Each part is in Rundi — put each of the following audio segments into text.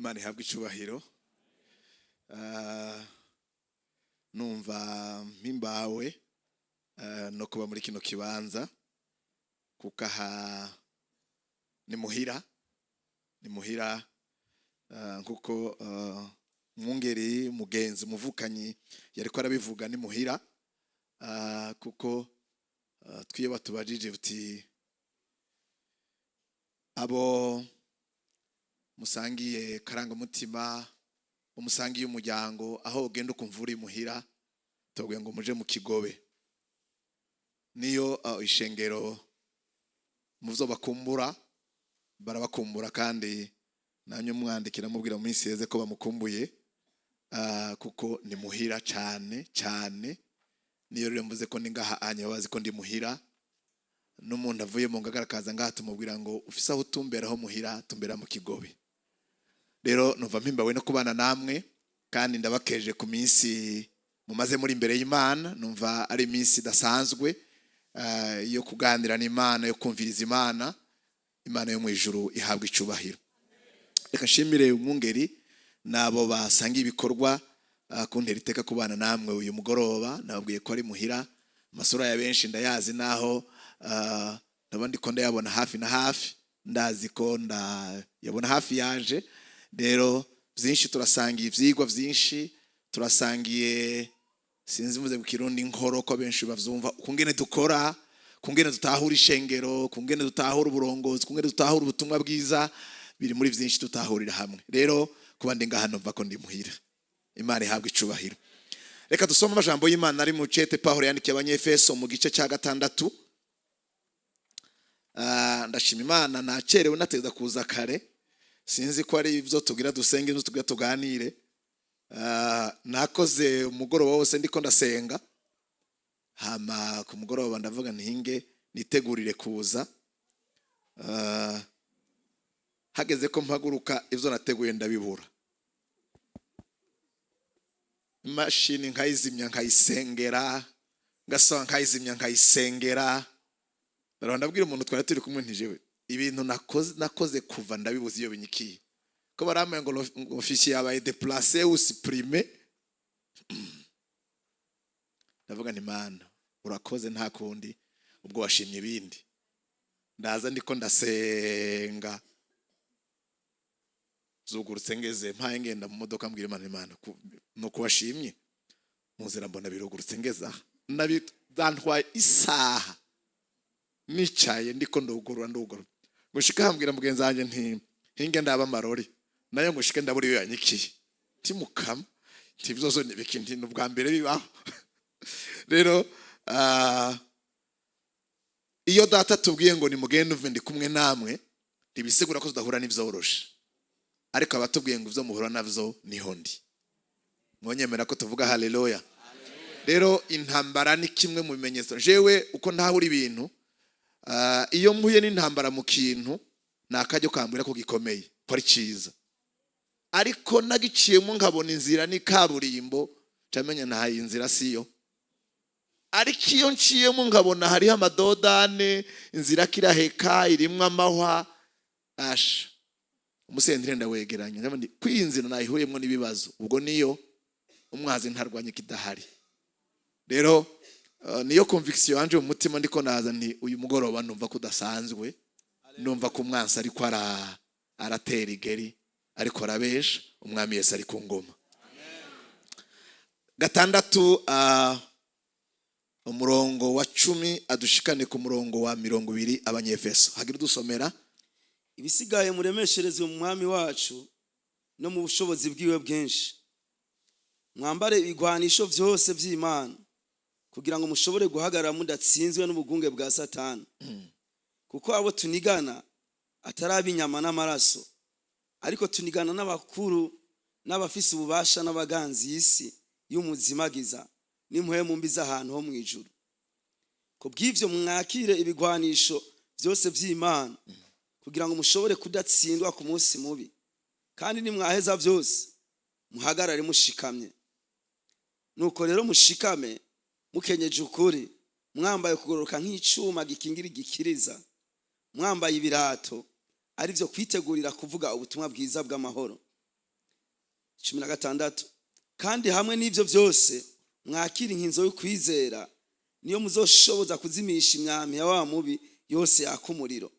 Imana ihabwe icubahiro. Numva mpimbawe no kuba muri kino kibanza, kuko aha ni muhira, ni muhira. Nkuko mwungeri mugenzi muvukanyi yariko arabivuga, ni muhira, kuko twiyo batubajije uti abo musangiye karangamutima, umusangiye umuryango, aho ugenda ukumva uri muhira, tubabwiye ngo muje mu Kigobe. Niyo ishengero muzo bakumbura, barabakumbura, kandi namye mwandikira mubwira mu minsi yeze ko bamukumbuye, kuko ni muhira cyane cyane. Niyo rero mvuze ko ni ngaha anya bazi ko ndi muhira. N'umuntu avuye mu Ngagara akaza ngaha, tumubwira ngo ufise aho utumbera aho muhira, tumbera mu Kigobe. Rero numva mpimbawe no kubana namwe, kandi ndabakeje ku minsi mumaze muri imbere y'Imana. Numva ari iminsi idasanzwe yo kuganira n'Imana, yo kumviriza Imana. Imana yo mu ijuru ihabwa icubahiro. Reka nshimire umwungeri n'abo basangiye ibikorwa kuntera iteka kubana namwe uyu mugoroba. Nababwiye ko ari muhira. Amasura ya benshi ndayazi, naho ndabona ndiko ndayabona hafi na hafi, ndazi ko ndayabona hafi yaje. Rero byinshi turasangiye, ivyigwa byinshi turasangiye. Sinzi mvuze mu Kirundi nkoro ko benshi bavyumva, kungene dukora, kungene dutahura ishengero, kungene dutahura uburongozi, kungene dutahura ubutumwa bwiza. Biri muri byinshi tutahurira hamwe. Rero kuba ndi ngaha, numva ko ndi muhira. Imana ihabwa icubahiro. Reka dusome amajambo y'Imana ari mu cete Pawulo yandikiye Abanyefeso mu gice cya 6. Ndashima Imana, nacerewe, nateza kuza kare. Sinzi ko ari ibyo tugira dusenge, ibyo tugira tuganire. Nakoze umugoroba wose ndiko ndasenga, hama ku mugoroba ndavuga ntinge nitegurire kuza. Hageze ko mpaguruka, ibyo nateguye ndabibura. Imashini nkayizimya, nkayisengera, ngasaba, nkayizimya, nkayisengera. Ndabona ndabwira umuntu twari turi kumwe ntijewe ibintu nakoze kuva ndabibuze iyo binyikiye, ko barambaye ngo fichier yabaye déplacé ou supprimé. Ndavuga nti: "Mana, urakoze, nta kundi, ubwo washimye ibindi." Ndaza ndiko ndasenga, zugurutse, ngeze mpaye ngenda mu modoka, mbwira Imana: "Imana, nuko washimye." Mu nzira mbona birugurutse, ngeze aha byantwaye isaha nicaye ndiko ndugurura, ndugurura, ngushika hambwira mugenzi wanjye nti: "Hinge ndaba amarori nayo." Ngushike ndabura iyo yanyikiye, ntimukama nti byose nibiki, nti ni ubwa mbere bibaho. Rero iyo Data tubwiye ngo nimugende uve ndi kumwe namwe, ntibisigura ko tudahura n'ivyoroshe, ariko abatubwiye ngo ibyo muhura navyo niho ndi. Mwonyemera ko tuvuga haleluya. Rero intambara ni kimwe mu bimenyetso. Jewe uko ntahura ibintu, iyo mpuye n'intambara mu kintu, ni akaryo kambwira ko gikomeye, ko ari cyiza. Ariko nagiciyemo nkabona inzira ni kaburimbo, camenya ntaye inzira siyo. Ariko iyo nciyemo nkabona hariho amadodane, inzira kiraheka, irimwo amahwa, asha umusentire ndawegeranya. Ndavuga nti, ko iyi nzira nayihuriyemo n'ibibazo, ubwo niyo umwazi ntarwanya kidahari. Rero niyo conviction yanje mu mutima. Ndiko naza nti uyu mugoroba numva ko udasanzwe, numva ko umwansi ariko aratera igeri, ariko arabesha. Umwami Yesu ari ku ngoma. 6, umurongo wa 10 adushikane ku murongo wa 20. Abanyefeso, hagira udusomera. Ibisigaye muremesherezwe mu Mwami wacu no mu bushobozi bwiwe bwinshi. Mwambare ibigwanisho byose by'Imana kugira ngo mushobore guhagarara mudatsinzwe n'ubugunge bwa Satani. Kuko abo tunigana atari ab'inyama n'amaraso, ariko tunigana n'abakuru n'abafise ububasha n'abaganzi y'isi y'umuzimagiza n'impwemu mbi z'ahantu ho mu ijuru. Ku bw'ivyo mwakire ibigwanisho byose by'Imana kugira ngo mushobore kudatsindwa ku munsi mubi, kandi nimwaheza byose muhagarare mushikamye. Nuko rero mushikame mukenyeje ukuri, mwambaye kugororoka nk'icuma gikingira igikiriza, mwambaye ibirato ari byo kwitegurira kuvuga ubutumwa bwiza bw'amahoro. 16. Kandi hamwe n'ivyo byose mwakira inkinzo y'ukwizera, niyo muzoshoboza kuzimisha imyambi ya wa mubi yose yaka umuriro.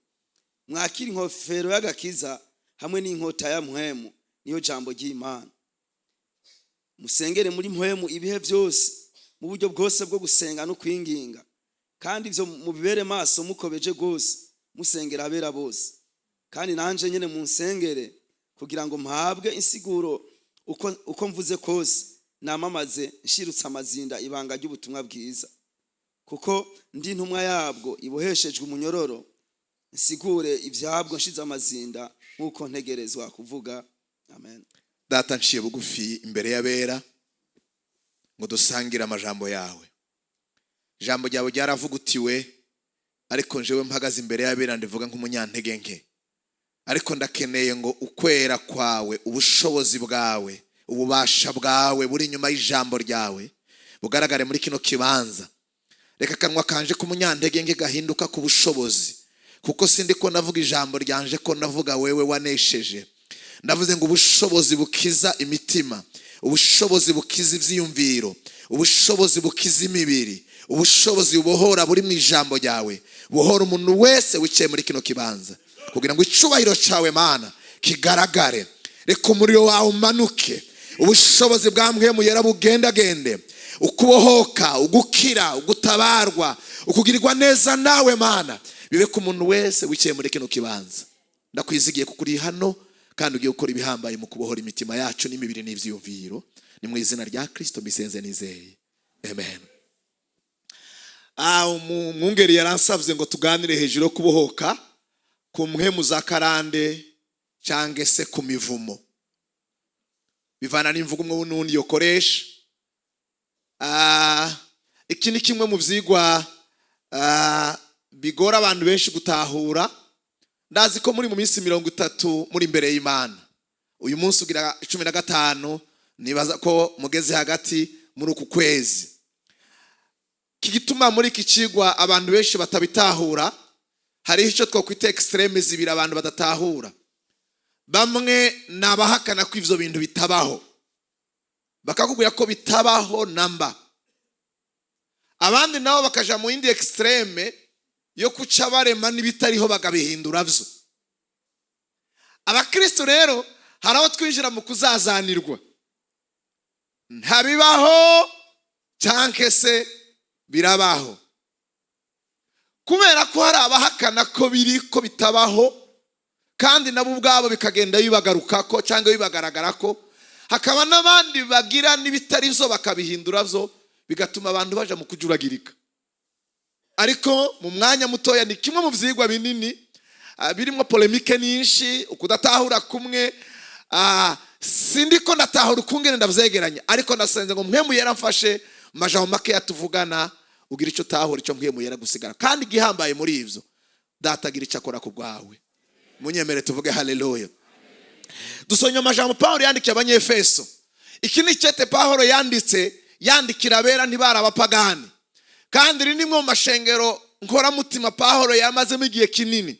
Mwakira inkofero y'agakiza hamwe n'inkota ya Mpwemu, niyo jambo ry'Imana. Musengere muri Mpwemu ibihe byose, mu buryo bwose bwo gusenga no kwinginga. Kandi ivyo mubibere maso mukobeje rwose, musengera abera bose. Kandi nanje nyene munsengere, kugira ngo mpabwe insiguro uko mvuze kose, namamaze nshirutse amazinda ibanga ry'ubutumwa bwiza, kuko ndi intumwa yabwo iboheshejwe umunyororo, nsigure ivyabwo nshize amazinda nk'uko ntegerezwa kuvuga. Amen. Data, nciye bugufi imbere y'abera ngo dusangire amajambo yawe. Ijambo ryawe ryaravugutiwe, ariko njyewe mpagaze imbere y'abera ndivuga nk'umunyantege nke. Ariko ndakeneye ngo ukwera kwawe, ubushobozi bwawe, ububasha bwawe buri inyuma y'ijambo ryawe bugaragare muri kino kibanza. Reka akanwa kanje k'umunyantege nke gahinduka ku bushobozi, kuko sindi ko navuga ijambo ryanje, ko navuga wewe wanesheje. Ndavuze ngo ubushobozi bukiza imitima, ubushobozi bukiza ivyiyumviro, ubushobozi bukiza imibiri, ubushobozi bubohora buri mu ijambo ryawe, buhora umuntu wese wicaye muri kino kibanza, kugira ngo icubahiro cawe, Mana, kigaragare. Reka umuriro wawe umanuke, ubushobozi bwa Mpwemu Yera bugendagende, ukubohoka, ugukira, ugutabarwa, ukugirirwa neza nawe, Mana, bibe ku muntu wese wicaye muri kino kibanza. Ndakwizigiye kuko uri hano kandi ugiye gukora ibihambaye mu kubohora imitima yacu n'imibiri n'ivyiyumviro. Ni mu izina rya Kristo mbisenze nizeye, amen. Umwungeri yaransavye ngo tuganire hejuru yo kubohoka ku mpwemu za karande cyangwa se ku mivumo, bivana n'imvugo umwe n'undi yokoresha. Iki ni kimwe mu vyigwa bigora abantu benshi gutahura. Ndazi ko muri mu minsi 30 muri imbere y'Imana. Uyu munsi ugira 15, nibaza ko mugeze hagati muri uku kwezi. Kigituma muri iki cigwa abantu benshi batabitahura, hariho icyo twakwita extrêmes zibiri abantu badatahura. Bamwe ni abahakana ko ivyo bintu bitabaho, bakakubwira ko bitabaho namba. Abandi nabo bakaja mu yindi extrême yo kuca barema n'ibitariho bakabihindura vyo. Abakristo rero hari aho twinjira mu kuzazanirwa, ntabibaho cyangwa se birabaho, kubera ko hari abahakana ko biri ko bitabaho, kandi nabo ubwabo bikagenda bibagarukako cyangwa bibagaragara ko, hakaba n'abandi bagira n'ibitari byo bakabihindura byo, bigatuma abantu baja mu kujuragirika. Ariko mu mwanya mutoya, ni kimwe mu vyigwa binini birimo polémique nyinshi, ukudatahura kumwe. Sindi ko natahura ukungene ndavyegeranya, ariko nasenze ngo Mpwemu Yera mfashe majambo makeya tuvugana, ugira icyo utahura, icyo Mpwemu Yera gusigara. Kandi igihambaye muri ivyo, Data agira icyo akora ku bwawe. Munyemere tuvuge haleluya. Dusomye amajambo Pawulo yandikiye Abanyefeso. Iki ni icete Pawulo yanditse yandikira abera, ntibari abapagani. Kandi iri ni imwe mu mashengero nkoramutima Pawulo yamazemo igihe kinini,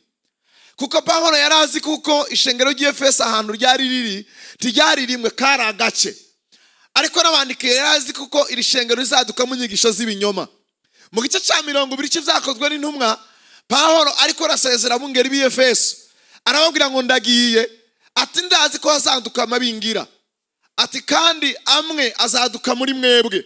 kuko Pawulo yari azi kuko ishengero ry'Efeso ahantu ryari riri ntiryari rimwe, kari agace. Ariko n'abandikiye yari azi kuko iri shengero rizadukamo inyigisho z'ibinyoma. Mu gice cya 20 cy'Ibyakozwe n'Intumwa, Pawulo ariko arasezera abungeri b'i Efeso, arababwira ngo: "Ndagiye," ati, "ndazi ko hazaduka amabingira," ati, "kandi amwe azaduka muri mwebwe."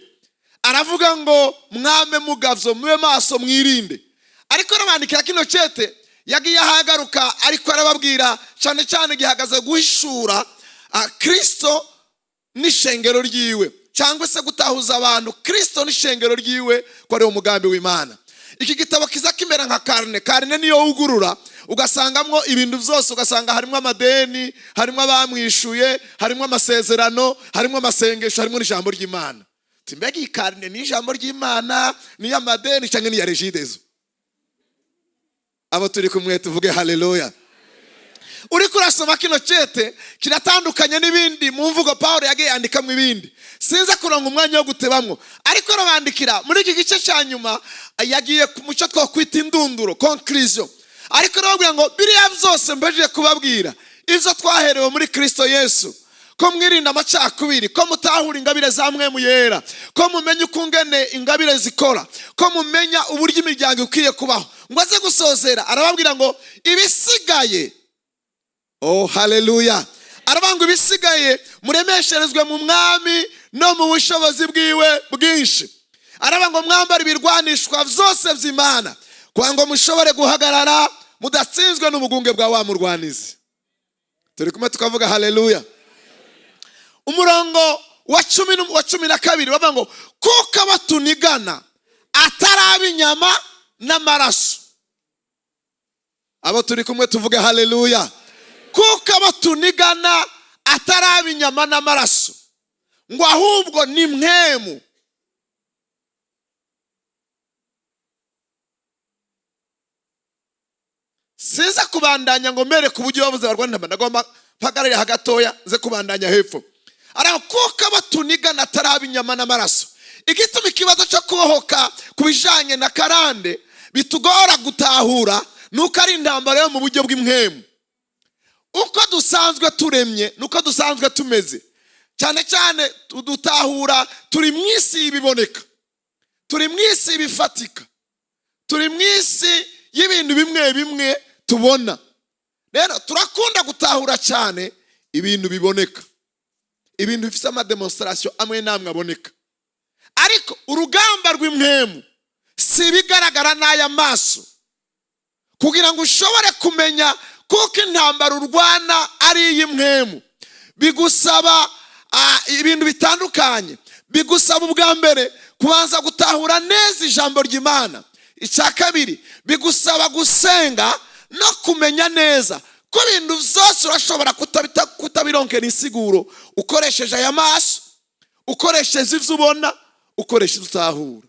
Aravuga ngo: "Mwame mugavyo, mube maso, mwirinde." Ariko arabandikira kino cete, yagiye ahagaruka, ariko arababwira cyane cyane gihagaze guhishura Kristo n'ishengero ryiwe, cyangwa se gutahuza abantu Kristo n'ishengero ryiwe, ko ari umugambi w'Imana. Iki gitabo kiza kimera nka carnet. Carnet niyo wugurura ugasangamwo ibintu byose, ugasanga harimo amadeni, harimo abamwishuye, harimo amasezerano, harimo amasengesho, harimo n'ijambo ry'Imana. Uti: "Mbega iyi carnet ni ijambo ry'Imana, ni iy'amadeni, cyangwa ni iya Regideso?" Abo turi kumwe tuvuge haleluya. Uriko urasoma kino cete, kiratandukanye n'ibindi mu mvugo Paul yagiye yandikamo ibindi. Sinza kuronka umwanya wo gutebamwo, ariko arabandikira muri iki gice cya nyuma, yagiye ku muco twakwita indunduro, conclusion. Ariko arababwira ngo: "Biriya byose mbejeje kubabwira, ibyo twaherewe muri Kristo Yesu." Ko mwirinda amacakubiri, ko mutahura ingabire za Mpwemu Yera, ko mumenya ukungene ingabire zikora, ko mumenya uburyo imiryango ikwiye kubaho. Ngo aze gusozera, arababwira ngo ibisigaye, oh haleluya, aravuga ngo ibisigaye muremesherezwe mu Mwami no mu bushobozi bwiwe bwinshi. Aravuga ngo mwambare ibirwanishwa vyose vy'Imana, kugira ngo mushobore guhagarara mudatsinzwe n'ubugunge bwa wa murwanizi. Turi kumwe tukavuga haleluya. Umurongo wa 12 bavuga ngo kuko abo tunigana atari ab'inyama n'amaraso. Abo turi kumwe tuvuge haleluya. Kuko abo tunigana atari ab'inyama n'amaraso, ngo ahubwo ni mwemu. Sinza kubandanya ngo mere ku buryo bavuze barwana intambara, ndagomba mpagarare hagatoya nze kubandanya hepfo. Ariko kuko abo tunigana atari ab'inyama n'amaraso. Igituma ikibazo cyo kubohoka ku bijanye na karande bitugora gutahura nuko ari intambara yo mu buryo bw'imwemu. Uko dusanzwe turemye nuko dusanzwe tumeze, cyane cyane dutahura turi mu isi y'ibiboneka, turi mu isi y'ibifatika, turi mu isi y'ibintu bimwe bimwe tubona. Rero turakunda gutahura cyane ibintu biboneka, ibintu bifite amademonstration amwe n'amwe aboneka. Ariko urugamba rw'imwemu si ibigaragara n'aya maso. Kugira ngo ushobore kumenya kuko intambara urwana ari iy'imwemu, bigusaba ibintu bitandukanye. Bigusaba ubwa mbere kubanza gutahura neza ijambo ry'Imana. Icya kabiri, bigusaba gusenga no kumenya neza ko ibintu byose urashobora kutabironkera insiguro ukoresheje aya maso, ukoresheje ibyo ubona, ukoresheje ibyo utahura.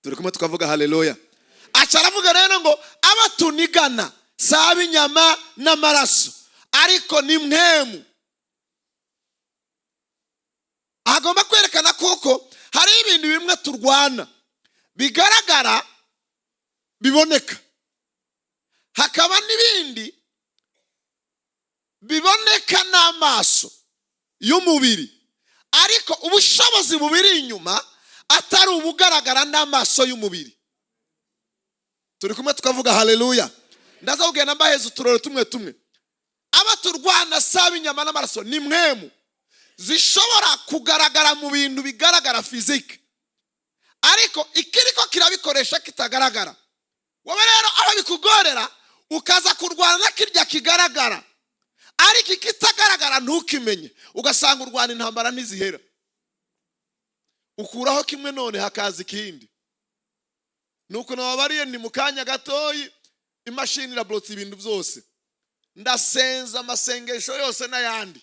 Turi kumwe tukavuga haleluya. Aca aravuga rero ngo aba tunigana si ab'inyama n'amaraso, ariko ni mwemu. Agomba kwerekana kuko hari ibintu bimwe turwana bigaragara biboneka, hakaba n'ibindi biboneka n'amaso y'umubiri, ariko ubushobozi bubiri inyuma atari ubugaragara n'amaso y'umubiri. Turi kumwe tukavuga haleluya. Ndaza kugenda mbaheza uturoro tumwe tumwe. Aba turwana si ab'inyama n'amaraso, ni mwemu zishobora kugaragara mu bintu bigaragara fizike, ariko ikiriko kirabikoresha kitagaragara. Wowe rero aho bikugorera ukaza kurwana na kirya kigaragara, ariko ikitagaragara ntukimenye, ugasanga urwana intambara ntizihera. Ukuraho kimwe none hakaza ikindi. Nuko nababariye ni mu kanya gatoyi imashini irablotse ibintu byose. Ndasenza amasengesho yose n'ayandi,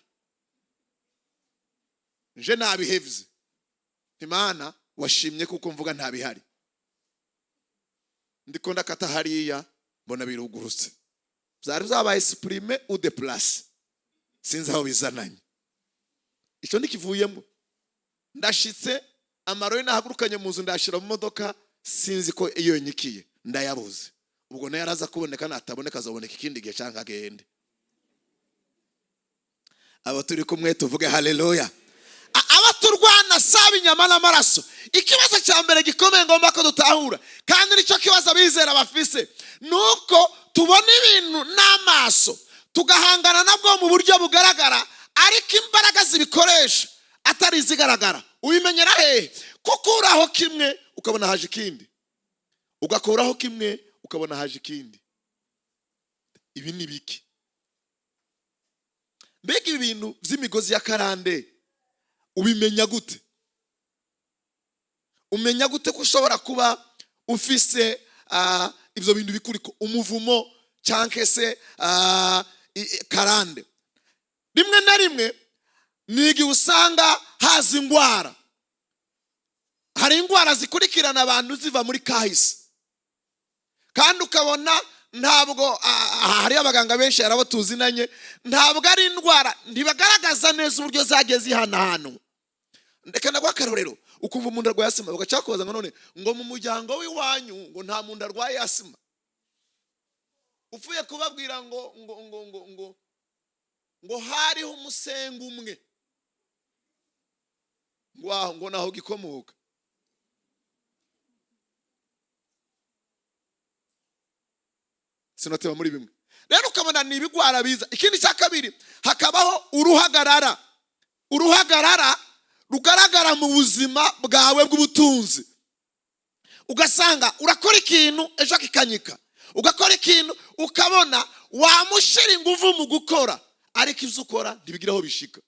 nje nabihevye. Imana washimye kuko mvuga ntabihari. Ndiko ndakata hariya mbona birugurutse, byari byabaye supprime ou déplace, sinzi aho bizananye. Icyo ntikivuyemo. Ndashitse amaroye nahagurukanye mu nzu ndashira mu modoka, sinzi ko iyo nyikiye ndayabuze. Ubwo nayo araza kuboneka, nataboneka azaboneka ikindi gihe cyangwa agende. Abo turi kumwe tuvuge haleluya. Aba turwana saba inyama n'amaraso. Ikibazo cya mbere gikomeye ngomba ko dutahura, kandi nicyo kibazo abizera bafise, nuko tubona ibintu n'amaso tugahangana nabwo mu buryo bugaragara, ariko imbaraga zibikoresha atari izigaragara. Ubimenyera hehe? Kuko uraho kimwe ukabona haje ikindi, ugakuraho kimwe ukabona haje ikindi. Ibi ni biki? Mbega ibi bintu by'imigozi ya karande ubimenya gute? Umenya gute ko ushobora kuba ufise ibyo bintu bikuriko umuvumo cyangwa se karande? Rimwe na rimwe ni igihe usanga haza indwara. Hari indwara zikurikirana abantu ziva muri kahise, kandi ukabona ntabwo hari abaganga benshi arabo tuzinanye, ntabwo ari indwara, ntibagaragaza neza uburyo zagiye zihanahanwa. Reka naguhe akarorero, ukumva umuntu arwaye asima, bagaca bakubaza ngo none ngo mu muryango w'iwanyu ngo nta muntu arwaye asima. Upfuye kubabwira ngo ngo ngo ngo ngo Ngo hariho umusenga umwe, ngo aho ngo naho gikomoka. Sinoteba muri bimwe. Rero ukabona ni ibigwara biza. Ikindi cya kabiri, hakabaho uruhagarara. Uruhagarara rugaragara mu buzima bwawe bw'ubutunzi. Ugasanga urakora ikintu ejo kikanyika, ugakora ikintu ukabona wamushira ingufu mu gukora, ariko ivyo ukora ntibigira aho bishika.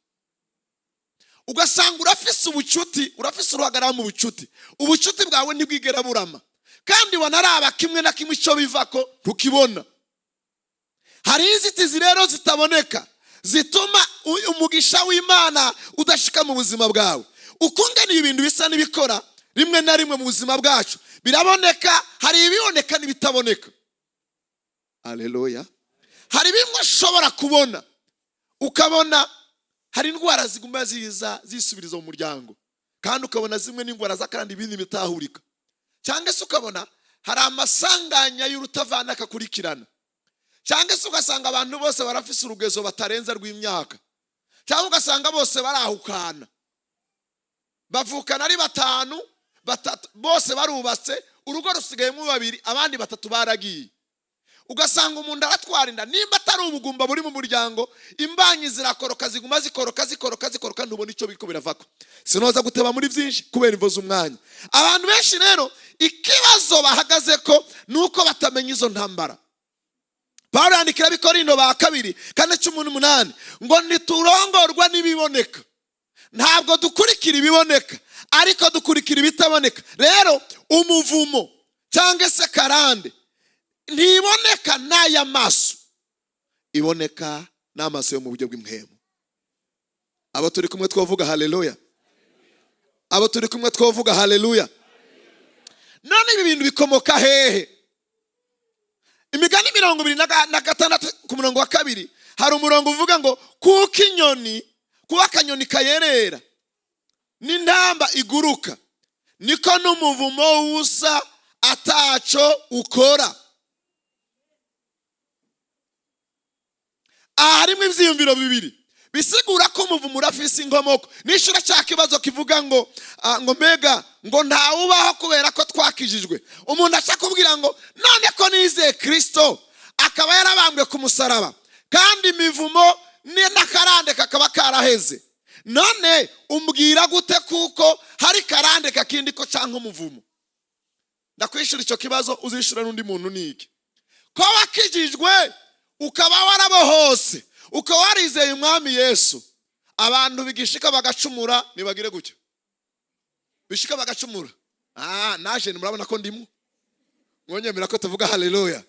Ugasanga urafise ubucuti, urafise uruhagarara mu bucuti, ubucuti bwawe ntibwigera burama, kandi wanaraba kimwe na kimwe ico bivako ntukibona. Hari inzitizi rero zitaboneka zituma umugisha w'Imana udashika mu buzima bwawe. Ukungene ibintu bisa n'ibikora rimwe na rimwe mu buzima bwacu biraboneka, hari ibiboneka n'ibitaboneka. Haleluya. Hari bimwe ushobora kubona ukabona hari indwara ziguma ziza zisubiriza mu muryango, kandi ukabona zimwe n'indwara z'akarande ibindi bitahurika, cyangwa se ukabona hari amasanganya y'urutavana akakurikirana, cyangwa se ugasanga abantu bose barafise urugezo batarenza rw'imyaka, cyangwa ugasanga bose barahukana, bavukana ari batanu, batatu bose barubatse, urugo rusigayemo babiri, abandi batatu baragiye. Ugasanga umuntu aratwara inda, nimba atari ubugumba buri mu muryango, imbanyi zirakoroka, ziguma zikoroka, zikoroka, zikoroka, ntubona icyo biriko biravako. Sinoza guteba muri byinshi kubera imvo z'umwanya. Abantu benshi rero ikibazo bahagaze ko nuko batamenya izo ntambara. Paulo yandikira Abikorinto ba kabiri 4:18 ngo ntiturongorwa n'ibiboneka. Ntabwo dukurikira ibiboneka, ariko dukurikira ibitaboneka. Rero umuvumo cyangwa se karande ntiboneka n'aya maso, iboneka n'amaso yo mu buryo bw'impwemu. Abo turi kumwe twovuga haleluya. Abo turi kumwe twovuga haleluya. None ibi bintu bikomoka hehe? Imigani 26 ku murongo wa 2 hari umurongo uvuga ngo kuko inyoni, kuba akanyoni kayerera n'intamba iguruka, niko n'umuvumo w'ubusa ataco ukora. Aha harimo ivyiyumviro bibiri bisigura ko umuvumo urafise inkomoko. Nishura cya kibazo kivuga ngo ngo mbega ngo ntawubaho kubera ko twakijijwe. Umuntu aca kubwira ngo none ko nizeye Kristo akaba yarabambwe ku musaraba, kandi imivumo n'akarande kakaba karaheze, none umbwira gute kuko hari karande kakindi ko canke umuvumo? Ndakwishura ico kibazo, uzishura n'undi muntu niki? Ko wakijijwe ukaba warabohose, ukaba warizeye Umwami Yesu, abantu bigishika bagacumura nibagire gutyo, bishika bagacumura. Naje murabona ko ndimo. Mwonyemera ko tuvuga haleluya.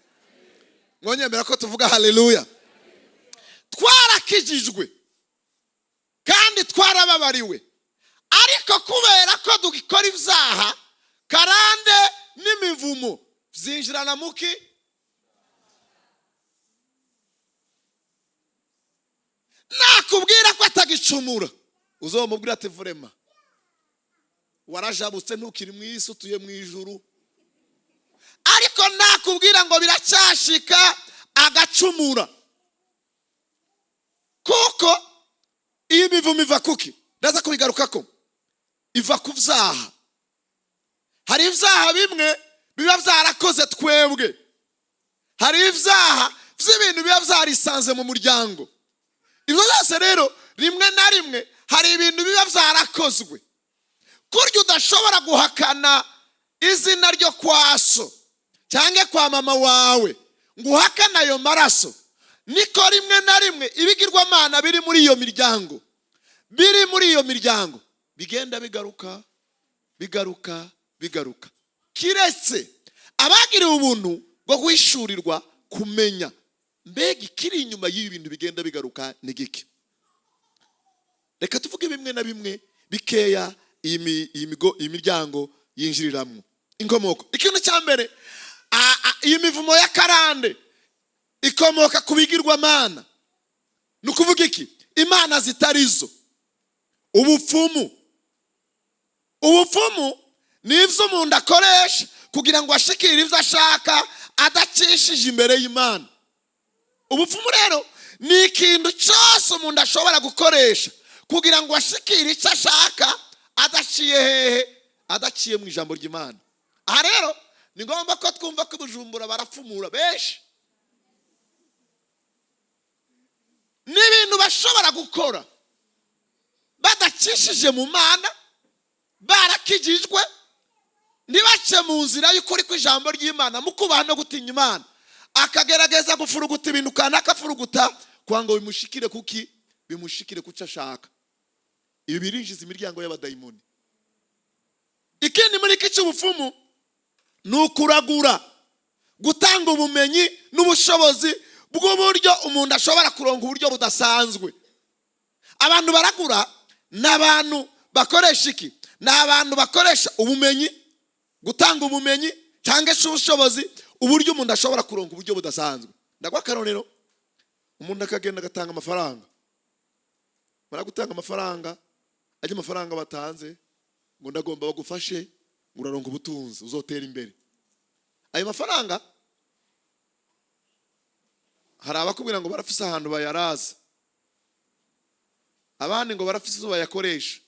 Mwonyemera ko tuvuga haleluya. Twarakijijwe kandi twarababariwe, ariko kubera ko dukora ibyaha, karande n'imivumo byinjirana muki. Nakubwira ko atagicumura, uzomubwira ati vurema warajabutse ntukiri mu isi, utuye mu ijuru. Ariko nakubwira ngo biracyashika agacumura, kuko iyi mivumo iva kuki? Ndaza kubigarukako. Iva ku vyaha. Hari ivyaha bimwe biba vyarakoze twebwe, hari ivyaha vy'ibintu biba vyarisanze mu muryango. Ibyo byose rero rimwe na rimwe hari ibintu biba vyarakozwe kurya udashobora guhakana izina ryo kwa so cyangwa kwa mama wawe ngo uhakane ayo maraso, niko rimwe na rimwe ibigirwamana biri muri iyo miryango, biri muri iyo miryango bigenda bigaruka, bigaruka, bigaruka, kiretse abagiriwe ubuntu bwo guhishurirwa kumenya mbega ikiri inyuma y'ibi bintu bigenda bigaruka ni giki. Reka tuvuge bimwe na bimwe bikeya iyi miryango yinjiriramwo. Inkomoko. Ikintu cya mbere, iyi mivumo ya karande ikomoka ku bigirwamana. Ni ukuvuga iki? Imana zitarizo. Ubupfumu. Ubupfumu ni ivyo umuntu akoresha kugira ngo ashikire ivyo ashaka adacishije imbere y'Imana. Ubupfumu rero Ni ikintu cyose umuntu ashobora gukoresha kugira ngo ashikire icyo ashaka adaciye hehe? Adaciye mu ijambo ry'Imana. Aha rero ni ngombwa ko twumva ko Bujumbura barapfumura benshi, n'ibintu bashobora gukora badacishije mu Mana, barakijijwe, ntibace mu nzira y'ukuri kw'ijambo ry'Imana mu kubaha no gutinya Imana, akagerageza gufuruguta ibintu kanaka afuruguta kugira ngo bimushikire kuki? Bimushikire kuco ashaka. Ibi birinjiza imiryango y'abadayimoni. Ikindi muri iki cy'ubupfumu ni ukuragura, gutanga ubumenyi n'ubushobozi bw'uburyo umuntu ashobora kuronka uburyo budasanzwe. Abantu baragura ni abantu bakoresha iki? Ni abantu bakoresha ubumenyi, gutanga ubumenyi cyangwa se ubushobozi, uburyo umuntu ashobora kuronka uburyo budasanzwe. Ndagwa akarorero, umuntu akagenda agatanga amafaranga, baragutanga amafaranga, ajya amafaranga batanze ngo ndagomba bagufashe ngo uraronka ubutunzi uzotera imbere. Ayo mafaranga hari abakubwira ngo barafise ahantu bayaraza, abandi ngo barafise izo bayakoresha.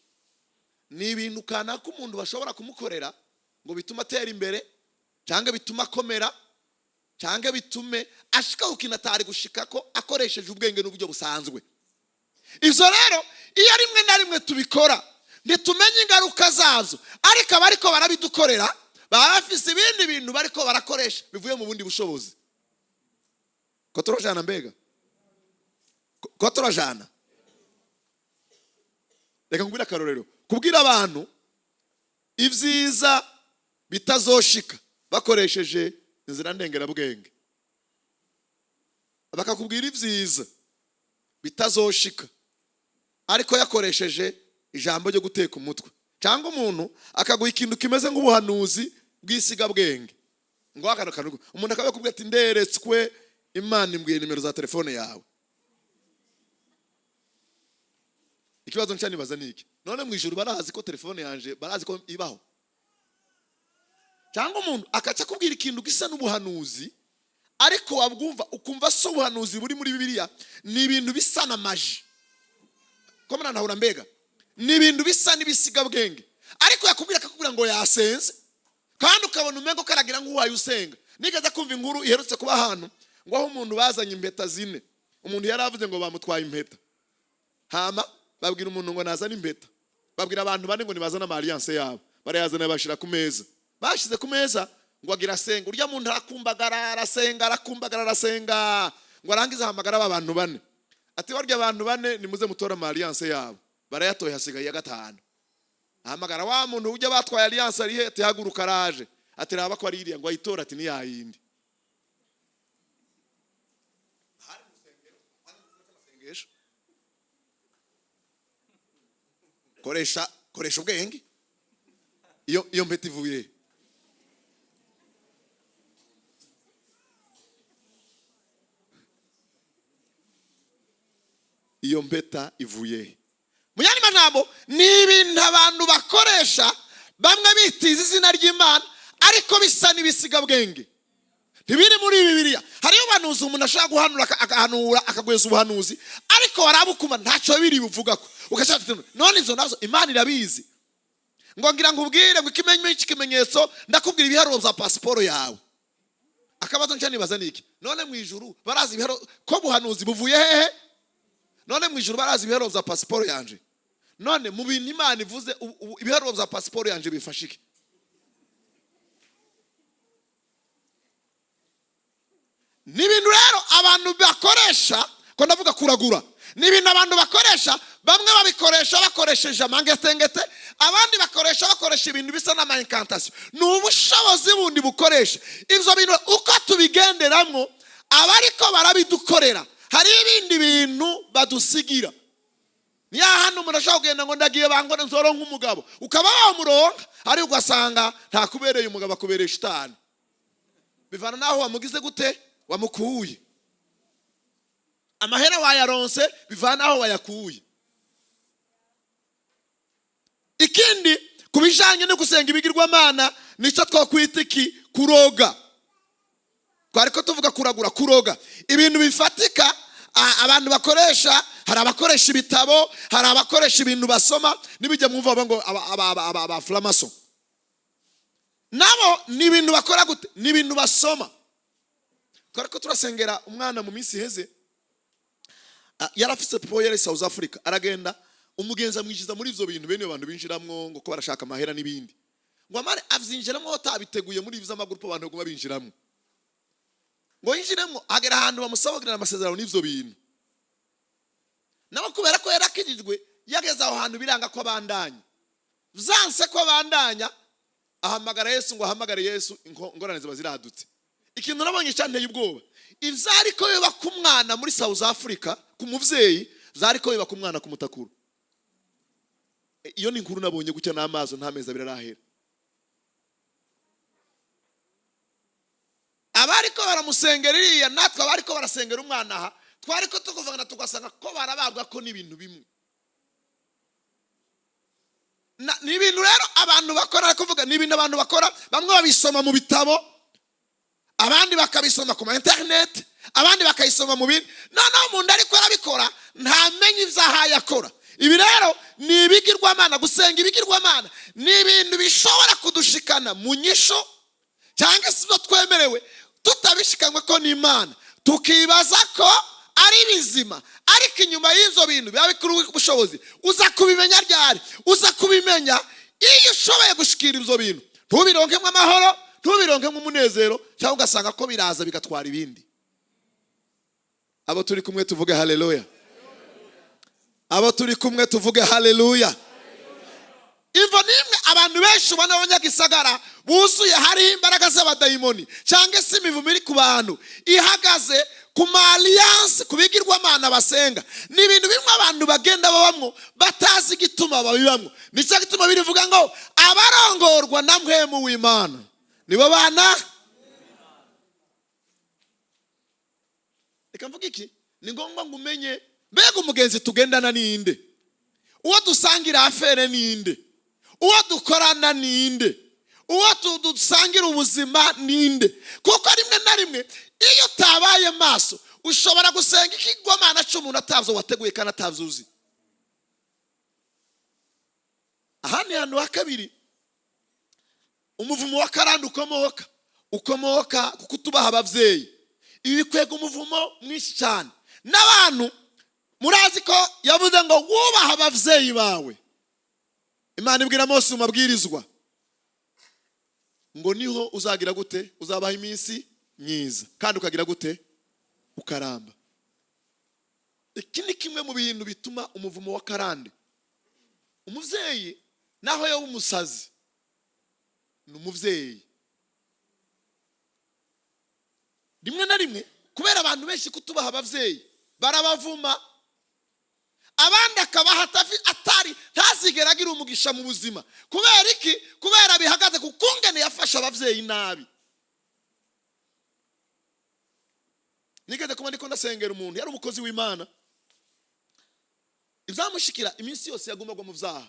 Ni ibintu kanaka umuntu bashobora kumukorera ngo bitume atera imbere, cyangwa bitume akomera, cyangwa bitume ashika ku kintu atari gushika ko akoresheje ubwenge n'uburyo busanzwe. Ivyo rero iyo rimwe na rimwe tubikora ntitumenye ingaruka zazo, ariko abariko barabidukorera baba bafise ibindi bintu bariko barakoresha bivuye mu bundi bushobozi. Ko turajana mbega? Ko turajana? Reka nkubwire akarorero. Kubwira abantu ivyiza bitazoshika bakoresheje inzira ndengerabwenge, bakakubwira ivyiza bitazoshika ariko yakoresheje ijambo ryo guteka umutwe, cyangwa umuntu akaguha ikintu kimeze nk'ubuhanuzi bw'isigabwenge, ngo akano kantu umuntu akabakubwira ati nderetswe Imana imbwiye nimero za telefone yawe. Ikibazo nca nibaza niki? None mu ijuru barazi ko telefone yanje, barazi ko ibaho? Cyangwa umuntu akaca kubwira ikintu gisa n'ubuhanuzi, ariko wabwumva ukumva so ubuhanuzi buri muri Bibiliya, ni ibintu bisa na maji. Ko murantahura mbega? Ni ibintu bisa n'ibisigabwenge, ariko yakubwira akakubwira ngo yasenze, kandi ukabona umengo karagira nk'uwaye usenga. Nigeze kumva inkuru iherutse kuba ahantu ngo aho umuntu bazanye impeta zine, umuntu yaravuze ngo bamutwaye impeta, hama babwira umuntu ngo nazane impeta, babwira abantu bane ngo nibazane ama alliance yabo, barayazana bashira ku meza. Bashize ku meza ngo agira asenga, urya muntu arakumbagara arasenga, arakumbagara arasenga, ngo arangize ahamagara aba bantu bane, ati barya abantu bane nimuze mutore ama alliance yabo. Barayatoye hasigaye ya gatanu. Ahamagara wa muntu ujya batwaye alliance ari he, ati haguruka araje, ati raba ko ari iriya, ngo ayitora, ati ni yayindi. Koresha ubwenge. Iyo mpeta ivuye iyo mpeta ivuye mu yandi majambo ni ibintu abantu bakoresha, bamwe bitiza izina ry'Imana ariko bisa n'ibisigabwenge, ntibiri muri Bibiliya. Hariyo ubuhanuzi umuntu ashobora guhanura agahanura akagweza ubuhanuzi, ariko warabukuma ntacyo biri buvugako, ugashaka ati none izo nazo Imana irabizi. Ngo ngira nkubwire ngo ikimenyetso ikimenyetso ndakubwira ibiharuro bya pasiporo yawe. Akabazo nca nibaza niki? None mu ijuru barazi ibiharuro ko buhanuzi buvuye hehe? None mu ijuru barazi ibiharuro bya pasiporo yanje? None mu bintu Imana ivuze ibiharuro bya pasiporo yanje bifasha iki? Ni ibintu rero abantu bakoresha, ko ndavuga kuragura, ni ibintu abantu bakoresha, bamwe babikoresha bakoresheje amangetengete, abandi bakoresha bakoresha ibintu bisa n'ama incantation. Ni ubushobozi bundi bukoresha ivyo bintu. Uko tubigenderamwo abariko barabidukorera, hari ibindi bintu badusigira. Ni hano umuntu ashobora kugenda ngo ndagiye bangone nzoronka umugabo, ukaba wamuronka, ariko ugasanga ntakubereye umugabo, akubereye shitani. Bivana naho wamugize gute, wamukuye. Amahera wayaronse bivana aho wayakuye. Ikindi kubijanye no gusenga ibigirwamana nico twakwita iki? Kuroga. Twariko tuvuga kuragura, kuroga ibintu bifatika Abantu bakoresha, hari abakoresha ibitabo, hari abakoresha ibintu basoma n'ibijya mwumva bavuga ngo aba franc-maçon nabo ni ibintu bakora gute? Ni ibintu basoma. Twari ko turasengera umwana mu minsi iheze. Yari afise papa, yari South Africa, aragenda, umugenzi amwinjiza muri ivyo bintu bene abantu binjiramwo ngo ko barashaka amahera n'ibindi, ngo amare avyinjiramwo atabiteguye. Muri ivyo amagurupe abantu baguma binjiramwo, ngo yinjiremwo, agera ahantu bamusaba kugirana amasezerano n'ivyo bintu nawe. Kubera ko yarakijijwe, yageze aho hantu biranga ko abandanya, vyanse ko abandanya, ahamagara Yesu. Ngo ahamagare Yesu, ingorane ziba ziradutse. Ikintu nabonye cyanteye ubwoba, ivyariko biba ku mwana muri South Africa ku muvyeyi, vyariko biba ku mwana ku Mutakura. Iyo ni inkuru nabonye gutya n'amaso, nta mezi 2 arahera. Abariko baramusengera iriya, natwe abariko barasengera umwana aha, twariko tukuvugana tugasanga ko barababwa ko n'ibintu bimwe. Ni ibintu rero abantu bakora, kuvuga ni ibintu abantu bakora, bamwe babisoma mu bitabo, abandi bakabisoma ku ma internet, abandi bakayisoma mu bindi. Noneho umuntu ariko arabikora ntamenye ibyo ahaye akora. Ibi rero ni ibigirwamana. Gusenga ibigirwamana ni ibintu bishobora kudushikana mu nyisho cyangwa se ibyo twemerewe tutabishikanywe ko n'Imana, tukibaza ko ari bizima, ariko inyuma y'ibyo bintu biba bikuru ubushobozi. Uza kubimenya ryari? Uza kubimenya iyo ushoboye gushikira ibyo bintu, ntubironkemo amahoro, ntubironkemo umunezero, cyangwa ugasanga ko biraza bigatwara ibindi. Abo turi kumwe tuvuge haleluya. Abo turi kumwe tuvuge haleluya. Imvo nimwe abantu benshi ubona abanyagisagara buzuye hariho imbaraga z'abadayimoni cyangwa se imivumo iri ku bantu ihagaze ku ma alliance, ku bigirwamana basenga. Ni ibintu bimwe abantu bagenda babamwo batazi igituma babibamwo. Nicyo gituma birivuga ngo abarongorwa na Mpwemu w'Imana nibo bana. Reka mvuge iki, ni ngombwa ngo umenye mbega umugenzi tugendana ninde, uwo dusangira afere ninde, uwo dukorana ninde, uwo dusangira ubuzima ninde. Kuko rimwe na rimwe iyo utabaye maso ushobora gusenga ikigwamana cy'umuntu atavyo wateguye kandi atavyo uzi. Aha ni hantu ha kabiri umuvumo wa karande ukomoka kuko tubaha abavyeyi. Ibi bikwega umuvumo mwinshi cyane. N'abantu murazi ko yavuze ngo wubaha abavyeyi bawe. Imana ibwira Mose mu mabwirizwa ngo niho uzagira gute? Uzabaha iminsi myiza kandi ukagira gute? Ukaramba. Iki ni kimwe mu bintu bituma umuvumo wa karande. Umuvyeyi naho yoba umusazi ni umuvyeyi. Rimwe na rimwe kubera abantu benshi kutubaha abavyeyi barabavuma, abandi akabaha atari ntazigera agira umugisha mu buzima. Kubera iki? Kubera bihagaze ku kungene yafashe abavyeyi nabi. Nigeze kuba ndiko ndasengera umuntu yari umukozi w'Imana, ibyamushikira iminsi yose yagumagwa mu vyaha,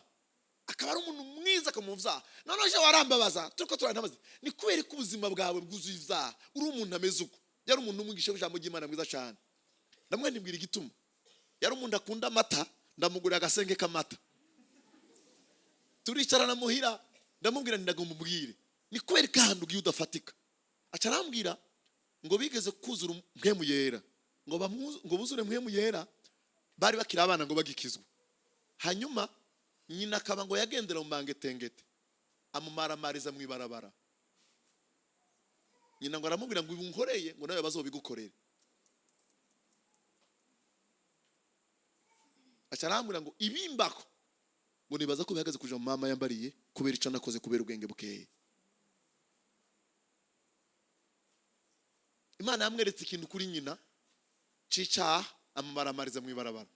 akaba ari umuntu mwiza mu vyaha. Noneho je warambabaza turiko turantabaza, ni kubera ko ubuzima bwawe bwuzuye ivyaha, uri umuntu ameze uko. Yari umuntu umwigisha w'ijambo ry'Imana mwiza cyane. Ndamwe nibwira igituma yari umuntu akunda amata, ndamugurira agasenge k'amata, turicarana muhira, ndamubwira nti ndagumubwire ni kubera ko ahantu ugiye udafatika. Aca arambwira ngo bigeze kuzura Mpwemu Yera, ngo buzure Mpwemu Yera bari bakiri abana ngo bagikizwe. Hanyuma nyina akaba ngo yagendera mu mangetengete amumaramariza mu ibarabara. Nyina ngo aramubwira ngo ibunkoreye ngo nawe bazobigukorere. Aca arambwira ngo ibimbako ngo nibaza ko bihagaze kuja mu mama yambariye kubera ico nakoze, kubera ubwenge bukeye. Imana yamweretse ikintu kuri nyina cicaha amumaramariza mu ibarabara.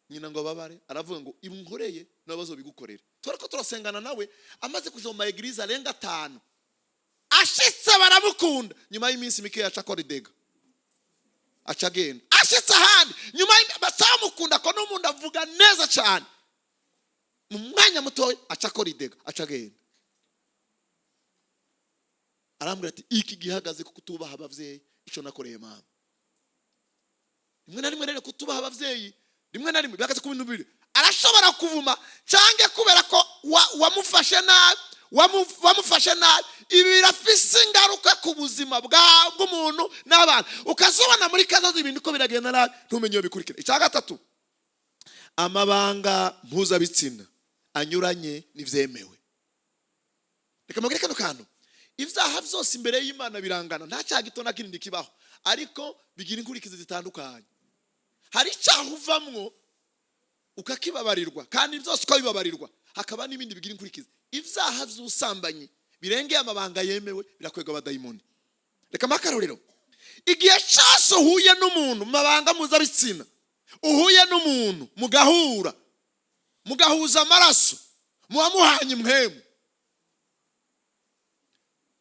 Nyina ngo ababare, aravuga ngo ibunkoreye nawe bazobigukorere. Twariko turasengana nawe amaze kuja mu ma eglise arenga 5, ashitse baramukunda. Nyuma y'iminsi mike yaca akora idega, aca agenda. Ashitse ahandi nyuma batamukunda ko n'umuntu avuga neza cyane, mu mwanya mutoya aca akora idega, aca agenda. Arambwira ati iki gihagaze kuko tubaha abavyeyi, ico nakoreye mama. Rimwe na rimwe rero kutubaha abavyeyi, rimwe na rimwe bihagaze ku bintu bibiri: arashobora kuvuma cyangwa kubera ko wamufashe nabi, wamufashe nabi. Ibi birafise ingaruka ku buzima bw'umuntu n'abana, ukazobona muri kazoza ibintu ko biragenda nabi, ntumenye iyo bikurikira. Icya gatatu, amabanga mpuzabitsina anyuranye n'ivyemewe. Reka mubwire kano kantu: ibyaha byose imbere y'Imana birangana, nta cyaha gito na kinini kibaho, ariko bigira inkurikizi zitandukanye. Hari icyaha uvamwo ukakibabarirwa, kandi byose ukabibabarirwa, hakaba n'ibindi bigira inkurikizi. Ibyaha by'ubusambanyi birengeye amabanga yemewe birakwega abadayimoni. Reka mpa akarorero: igihe cyose uhuye n'umuntu mu mabanga mpuzabitsina, uhuye n'umuntu mugahura, mugahuza amaraso, muba muhanye impwemu.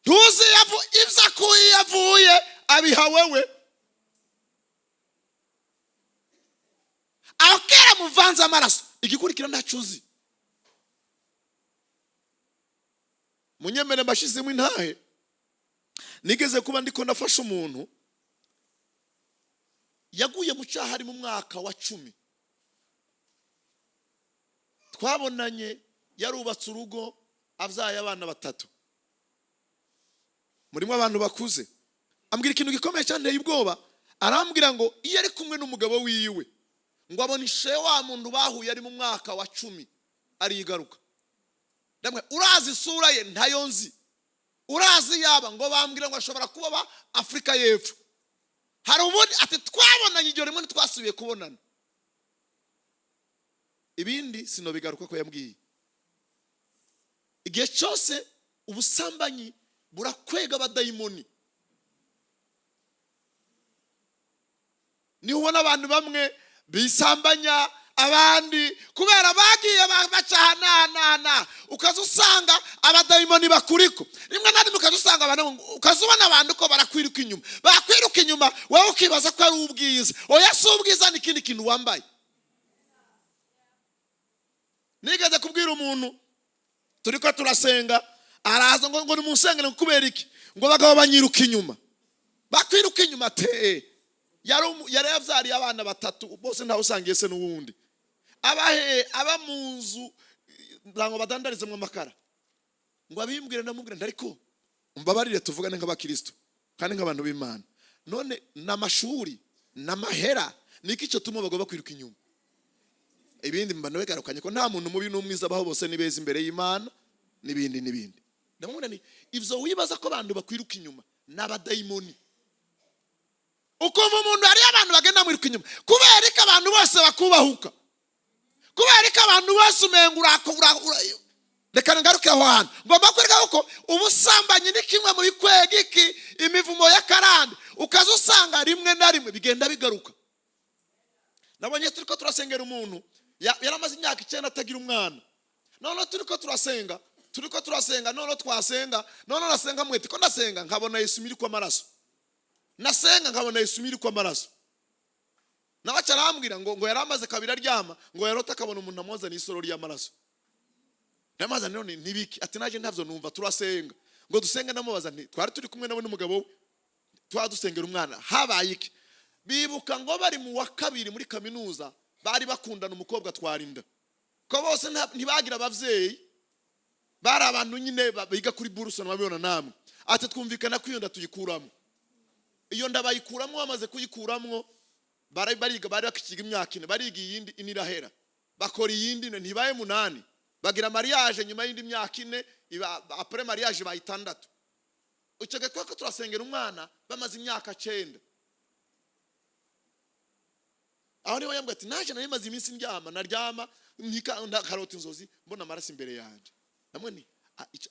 Ntuzi ibyo akuye, iyo avuye abiha wewe. Aho kera muvanze amaraso, igikurikira ntacyo uzi. Munyemere mbashizemo intahe. Nigeze kuba ndiko ndafasha umuntu yaguye mu cyaha ari mu mwaka wa 10. Twabonanye yarubatse urugo, abyaye abana 3, murimo abantu bakuze. Ambwira ikintu gikomeye cyane ubwoba, arambwira ngo iyo ari kumwe n'umugabo wiwe ngo abone ishe wa muntu bahuye ari mu mwaka wa 10 arigaruka. Ndamwe urazi isura ye? Ntayo nzi. Urazi yaba? Ngo bambwira ngo ashobora kuba ba Afrika y'Epfo. Hari ubundi ati twabonanye igihe rimwe ntitwasubiye kubonana. Ibindi sinobigaruka ko yambwiye. Igihe cyose ubusambanyi burakwega abadayimoni. Niho ubona abantu bamwe bisambanya abandi kubera bagiye bacahanahana, ukaza usanga abadayimoni bakuriko. Rimwe na rimwe ukaza usanga abantu, ukaza ubona abantu ko barakwiruka inyuma, bakwiruka inyuma wowe ukibaza ko ari ubwiza. Oya, si ubwiza, ni ikindi kintu wambaye. Nigeze kubwira umuntu turiko turasenga, araza ngo nimunsengere. Ngo kubera iki? Ngo abagabo banyiruka inyuma. Bakwiruka inyuma te? Yari yavyariye abana 3 bose, ntawe usangiye se n'uwundi. Abahe aba mu nzu ndango badandarizamwo amakara. Ngo abimbwire, ndamubwira nti ariko umbabarire tuvugane nk'abakristo kandi nk'abantu b'Imana, none n'amashuri n'amahera niki cyo tuma abagabo bakwiruka inyuma? Ibindi mba nabigarukanye ko nta muntu mubi n'umwiza abaho, bose ni beza imbere y'Imana, n'ibindi n'ibindi. Ndamubwira nti ivyo wibaza ko abantu bakwiruka inyuma n'abadayimoni. Ukumva umuntu hariyo abantu bagenda bamwiruka inyuma kubera ko abantu bose bakubahuka, kubera ko abantu bose umenga reka ngaruke aho hantu. Ngomba kwereka ko ubusambanyi ni kimwe mu bikwega iki imivumo y'akarande, ukaza usanga rimwe na rimwe bigenda bigaruka. Nabonye turiko turasengera umuntu yaramaze imyaka 9 atagira umwana. Noneho turiko turasenga, turiko turasenga, noneho twasenga, noneho nasenga mwete ko ndasenga nkabona Yesu miriko amaraso, nasenga nkabona Yesu miriko amaraso. Nawe arambwira ngo yaramaze kabiri aryama, ngo yarota akabona umuntu amwozana isoro ry'amaraso. Ndamaza none nibiki? Ati naje ntavyo numva. Turasenga ngo dusenge, ndamubaza nti twari turi kumwe nawe n'umugabo we twadusengera umwana, habaye iki? Bibuka ngo bari mu wa 2 muri kaminuza, bari bakundana, umukobwa twarinda ko bose ntibagira abavyeyi, bari abantu nyine biga kuri buruse, nababibona namwe. Ati twumvikana ko iyo nda tuyikuramo. Iyo nda bayikuramwo, bamaze kuyikuramwo bariga, bari bakikiga imyaka 4, bariga iyindi ine irahera, bakora iyindi ine, ntibaye 8, bagira mariage nyuma y'indi myaka 4, iba après mariage ba 6. Icyo gihe twako turasengera umwana bamaze imyaka 9. Aho niho yambwiye ati naje nari maze iminsi ndyama, naryama nkarota inzozi mbona amaraso imbere yanje. Namwe ni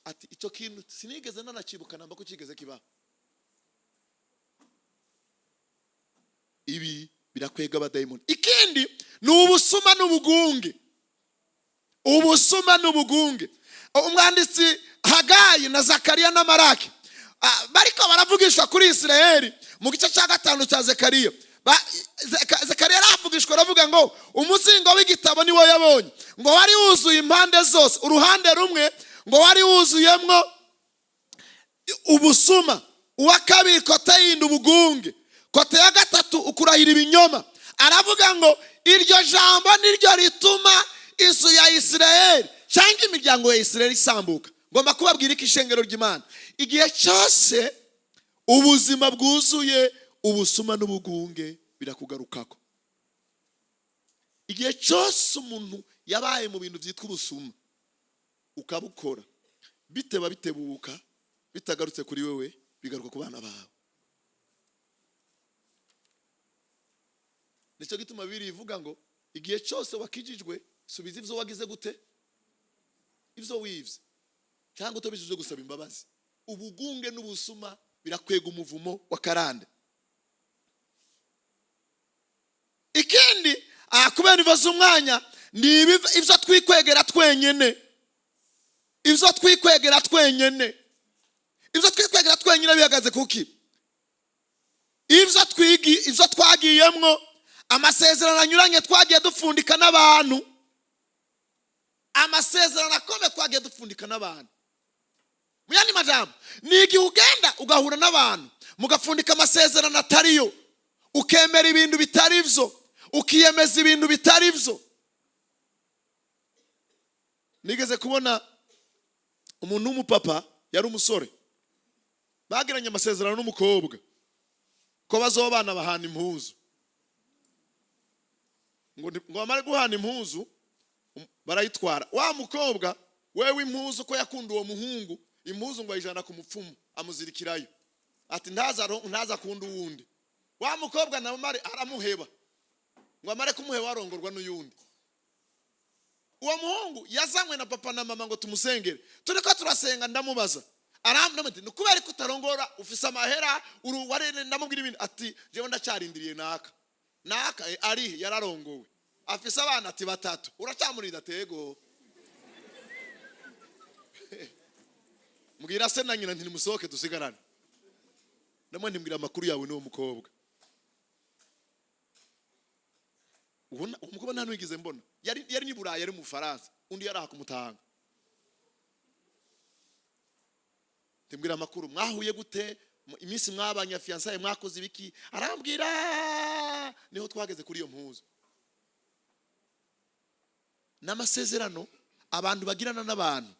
ati icyo kintu sinigeze nanacibuka namba ko kigeze kibaho. Ibi birakwega abadayimoni. Ikindi ni ubusuma n'ubugunge. Ubusuma n'ubugunge. Umwanditsi Hagayi na Zakariya na Maraki bariko baravugishwa kuri Isirayeli mu gice cya 5 cya Zekariya. Zekariya aravugishwa aravuga ngo umuzingo w'igitabo niwo yabonye, ngo wari wuzuye impande zose, uruhande rumwe ngo wari wuzuyemwo ubusuma, uwa kabiri kote yindi ubugunge, kote ya 3 ukurahira ibinyoma. Aravuga ngo iryo jambo niryo rituma inzu ya Isirayeli cyangwa imiryango ya Isirayeli isambuka. Ngomba kubabwira ko ishengero ry'Imana igihe cyose ubuzima bwuzuye ubusuma n'ubugunge birakugarukako. Igihe cyose umuntu yabaye mu bintu byitwa ubusuma ukabukora, biteba bitebuka, bitagarutse kuri wewe, bigaruka ku bana bawe. Nicyo gituma Bibiliya ivuga ngo igihe cyose wakijijwe subiza ibyo wagize gute, ibyo wivye cyangwa utabishije gusaba imbabazi. Ubugunge n'ubusuma birakwega umuvumo wa karande. Ikindi kubera ibibazo umwanya ni ibyo twikwegera twenyene, ibyo twikwegera twenyene, ibyo twikwegera twenyene bihagaze kuki? Ibyo twagiyemwo, amasezerano anyuranye twagiye dupfundika n'abantu, amasezerano akomeye twagiye dupfundika n'abantu. Mu yandi majambo, ni igihe ugenda ugahura n'abantu mugapfundika amasezerano atariyo, ukemera ibintu bitari byo, ukiyemeza ibintu bitari byo. Nigeze kubona umuntu w'umupapa, yari umusore, bagiranye amasezerano n'umukobwa ko bazobana bahana impuzu, ngo bamare guhana impuzu barayitwara. Wa mukobwa wewe impuzu ko yakunda uwo muhungu, impuzu ngo ayijana ku mupfumu amuzirikirayo, ati ntaza akunda uwundi. Wa mukobwa nawe mare aramuheba, ngo amare kumuheba arongorwa n'uyundi. Uwo muhungu yazanywe na papa na mama ngo tumusengere, turiko turasenga, ndamubaza, arambwira ati ni kubera ko utarongora, ufise amahera, warene. Ndamubwira ibintu, ati jewe ndacarindiriye naka naka. Ari yararongowe, afise abana, ati batatu, uracyamurinda? Tego. Mbwira se na nyina nti nimusohoke dusigarane. Ndamwe ntimbwira amakuru yawe n'uwo mukobwa. Ubona uwo mukobwa nta n'uwigeze mbona, yari ni Burayi, yari mu Bufaransa, undi yari aha kumutanga. Timbwira amakuru, mwahuye gute, iminsi mwabanye fiançailles mwakoze ibiki? Arambwira, niho twageze kuri iyo mpuzu. N'amasezerano abantu bagirana n'abantu,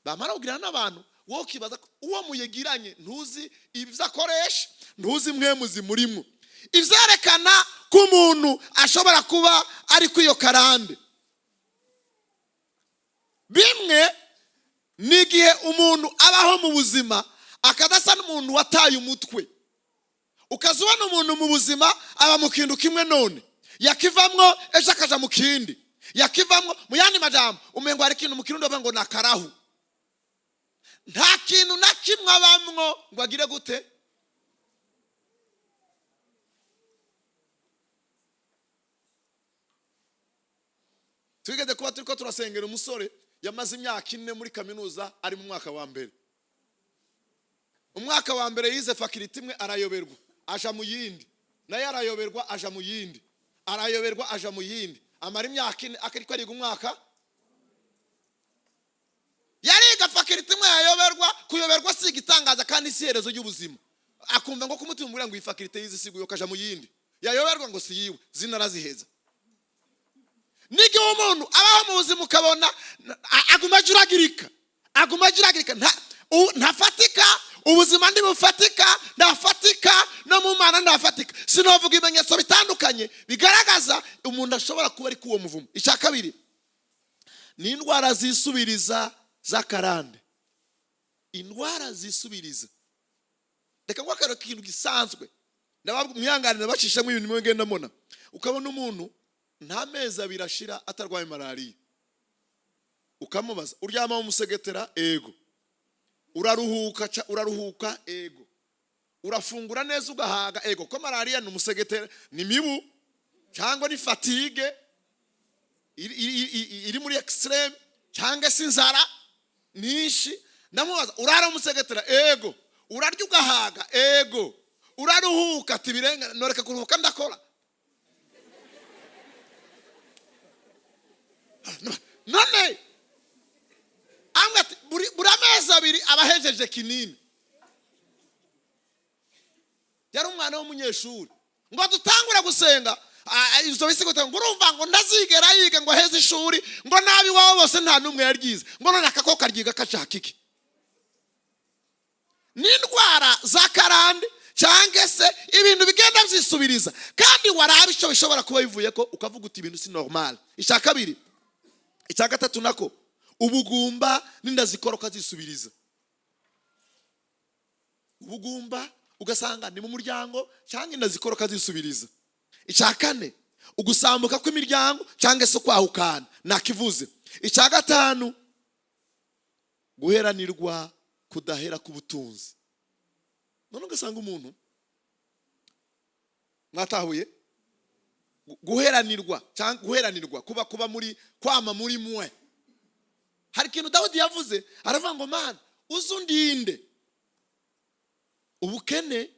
bamara kugirana n'abantu, wowe ukibaza ko uwo muyegiranye ntuzi ibyo akoresha, ntuzi mwe muzimurimo. Ivyerekana ko umuntu ashobora kuba ari kuri iyo karande, bimwe ni igihe umuntu abaho mu buzima akadasa n'umuntu wataye umutwe. Ukaza ubona umuntu mu buzima aba mu kintu kimwe, none yakivamwo ejo akaja mu kindi, yakivamwo. Mu yandi majambo, umengo hari ikintu mu kirundi bavuga ngo nakarahu, nta kintu na kimwe abamwo ngo agire gute. Twigeze kuba turiko turasengera umusore yamaze imyaka 4 muri kaminuza, ari mu mwaka wa mbere. Umwaka wa mbere yize faculty imwe arayoberwa, aja mu yindi, naye arayoberwa, aja mu yindi, arayoberwa, aja mu yindi, amara imyaka 4 akariko ariga umwaka. Yariga faculty imwe yayoberwa, kuyoberwa si igitangaza kandi si iherezo ry'ubuzima. Akumva ngo kumutima umubwira ngo iyi faculty yize isiguye, akaja mu yindi, yayoberwa ngo si yiwe, zina araziheza. N'igihe umuntu abaho mu buzima ukabona aguma ajuragirika, aguma ajuragirika, ntafatika, ubuzima ntibufatika, ntafatika no mu Mana ntafatika. Sinovuga ibimenyetso bitandukanye bigaragaza umuntu ashobora kuba ari k'uwo muvumo. Icya kabiri ni indwara zisubiriza z'akarande, indwara zisubiriza. Reka nguhe akarorero k'ikintu gisanzwe, mwihanganire nabacishamo ibintu bimwe ngenda mbona. Ukabona umuntu nta mezi abiri ashira atarwaye malariya, ukamubaza uryama mu musegetera? Ego. Uraruhuka? Uraruhuka? Ego. Urafungura neza ugahaga? Ego. Ko malariya ni umusegetera, ni mibu cyangwa ni fatigue iri muri extreme, cyangwa se inzara nyinshi. Ndamubaza urara umusegetera? Ego. Urarya ugahaga? Ego. Uraruhuka? Ati birenga, noreka kuruhuka ndakora. None amwe ati buri amezi abiri abahejeje kinini. Yari umwana w'umunyeshuri. Ngo dutangure gusenga, Ivyo bisigura ngo urumva ngo ndazigera yiga ngo aheze ishuri, ngo nabi iwabo bose nta n'umwe yaryize, ngo none akako karyiga kashaka iki? N'indwara za karande cyangwa se ibintu bigenda byisubiriza, kandi waraba icyo bishobora kuba bivuye ko ukavuga uti ibintu si normal. Icya kabiri, icya gatatu nako, ubugumba n'inda zikoroka zisubiriza. Ubugumba ugasanga ni mu muryango cyangwa inda zikoroka zisubiriza. Icya kane, ugusambuka kw'imiryango cyangwa se kwahukana, nakivuze. Icya gatanu, guheranirwa kudahera k'ubutunzi. None ugasanga umuntu mwatahuye guheranirwa cyangwa guheranirwa kuba muri kwama muri mwe. Hari ikintu Dawidi yavuze, aravuga ngo Mana uzundinde ubukene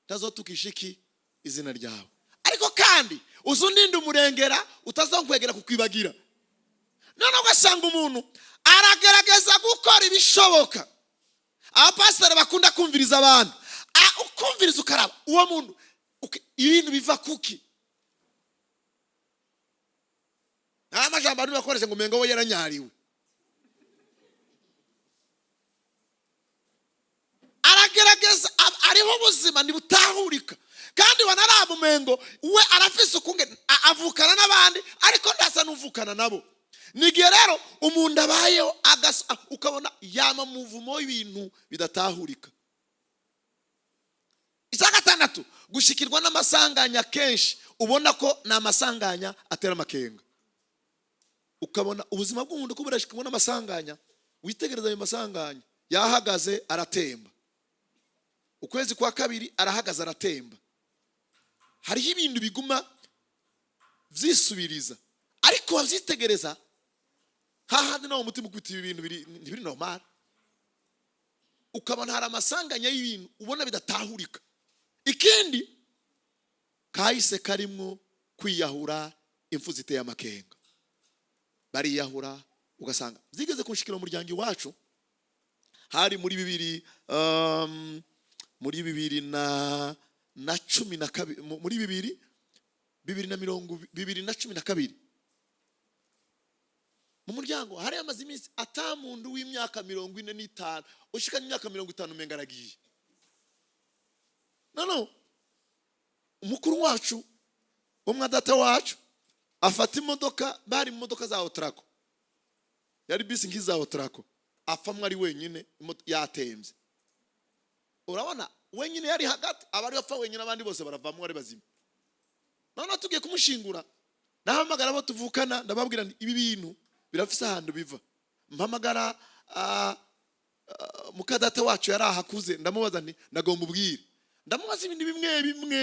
ntazotukisha iki izina ryawe, ariko kandi uzundinde umurengera utazonkwegera kukwibagira. None ugasanga umuntu aragerageza gukora ibishoboka. Abapasiteri bakunda kumviriza abantu, ukumviriza ukaraba uwo muntu ibintu biva kuki. Nta majambo abantu bakoresha ngo umengo we yaranyariwe. Aragerageza, ariho ubuzima ntibutahurika, kandi wanaraba umengo we arafise ukunge avukana n'abandi ariko ndasa n'uvukana nabo. Nigihe rero umuntu abayeho ukabona yama muvumo w'ibintu bidatahurika. Icya gatandatu, gushikirwa n'amasanganya kenshi ubona ko ni amasanganya atera amakenga. Ukabona ubuzima bw'umuntu ko burashikirwa n'amasanganya, witegereza ayo masanganya, yahagaze aratemba, ukwezi kwa kabiri arahagaze aratemba. Hariho ibintu biguma vyisubiriza, ariko wavyitegereza hahandi nawo umutima ukubita ibi bintu ntibiri normal. Ukabona hari amasanganya y'ibintu ubona bidatahurika. Ikindi kahise karimwo kwiyahura, impfu ziteye amakenga, bariyahura. Ugasanga byigeze kunshikira mu muryango iwacu, hari muri bibiri, muri bibiri na cumi na kabiri, muri bibiri, bibiri na mirongo, bibiri na cumi na kabiri. Mu muryango hari amaze iminsi atamundu w'imyaka 45 ushikanye imyaka 50 umenga aragiye. No, no. Umukuru wacu wo mwa data wacu afata imodoka, bari mu modoka za Otraco, yari bisi ngiza Otraco, afamwe ari wenyine, yatembye. Urabona wenyine yari hagati, abari bapfa wenyine, abandi bose baravamwe ari bazima. None tugiye kumushingura, nahamagara abo tuvukana, ndababwira nti ibi bintu birafise ahantu biva. Mpamagara mukadata wacu yari ahakuze, ndamubaza nti nagomba ubwire, ndamubaza ibintu bimwe bimwe,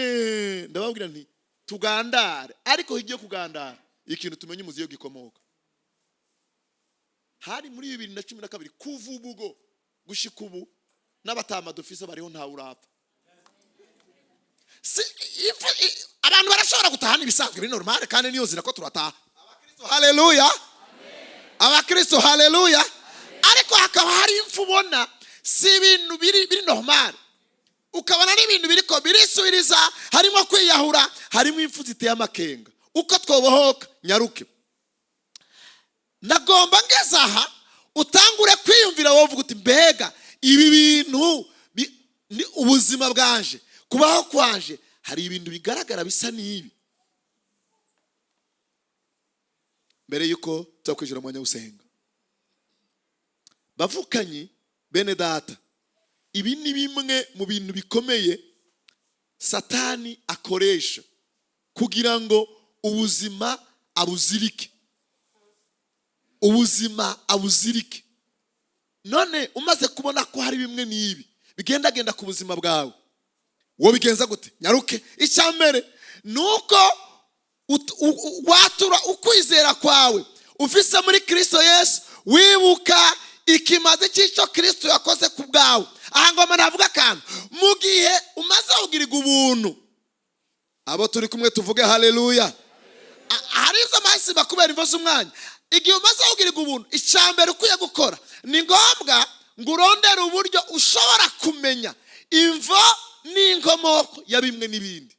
ndababwira nti tugandare, ariko higiye kugandara ikintu tumenye umuzi yo gikomoka. Hari muri 2012, kuva ubugo gushika ubu n'abatama dufise bariho nta urapfa. Si, abantu barashobora gutaha n'ibisanzwe biri normal, kandi niyo zira ko turataha. Abakristo haleluya, abakristo haleluya. Ariko hakaba hari impfu ubona si ibintu biri normal, ukabona ari ibintu biriko birisubiriza, harimo kwiyahura, harimo impfu ziteye amakenga. Uko twobohoka nyaruke, nagomba ngeze aha utangure kwiyumvira wowe uvuga uti mbega ibi bintu ni ubuzima bwanje, kubaho kwanje, hari ibintu bigaragara bisa n'ibi. Mbere yuko tuza kwinjira mu mwanya w'usenga, bavukanyi bene data, ibi ni bimwe mu bintu bikomeye Satani akoresha kugira ngo ubuzima abuzirike, ubuzima abuzirike. None umaze kubona ko hari bimwe n'ibi bigendagenda ku buzima bwawe, wowe bigenza gute? Nyaruke. Icya mbere ni uko watura ukwizera kwawe ufise muri Kristo Yesu, wibuka ikimaze cy'icyo Kristo yakoze ku bwawe. Aha ngoma navuga akantu, mu gihe umaze kugirirwa ubuntu, abo turi kumwe tuvuge haleluya. Hari izo mpamvu kubera imvo z'umwanya. Igihe umaze kugirirwa ubuntu, icya mbere ukwiye gukora ni ngombwa ngo urondere uburyo ushobora kumenya imvo n'inkomoko ya bimwe n'ibindi.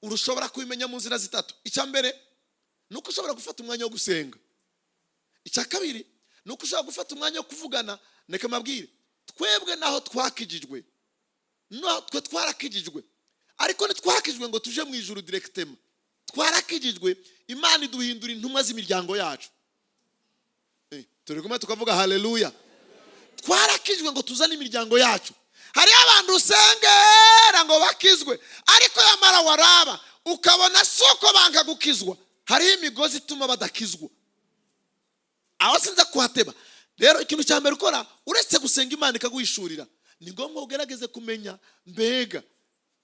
Urushobora kubimenya mu nzira zitatu. Icya mbere ni uko ushobora gufata umwanya wo gusenga. Icya kabiri ni uko ushobora gufata umwanya wo kuvugana. Reka mabwire, twebwe naho twakijijwe, no twe twarakijijwe, ariko ntitwakijijwe ngo tuje mu ijuru directement. Twarakijijwe, Imana iduhindura intumwa z'imiryango yacu. Turi kumwe? Tukavuga haleluya. Twarakijwe ngo tuzane imiryango yacu. Hariho abantu usengera ngo bakizwe, ariko yamara waraba ukabona si uko banga gukizwa, hariho imigozi ituma badakizwa. Aho sinza kuhateba. Rero ikintu cya mbere ukora, uretse gusenga Imana ikaguhishurira, ni ngombwa ugerageze kumenya mbega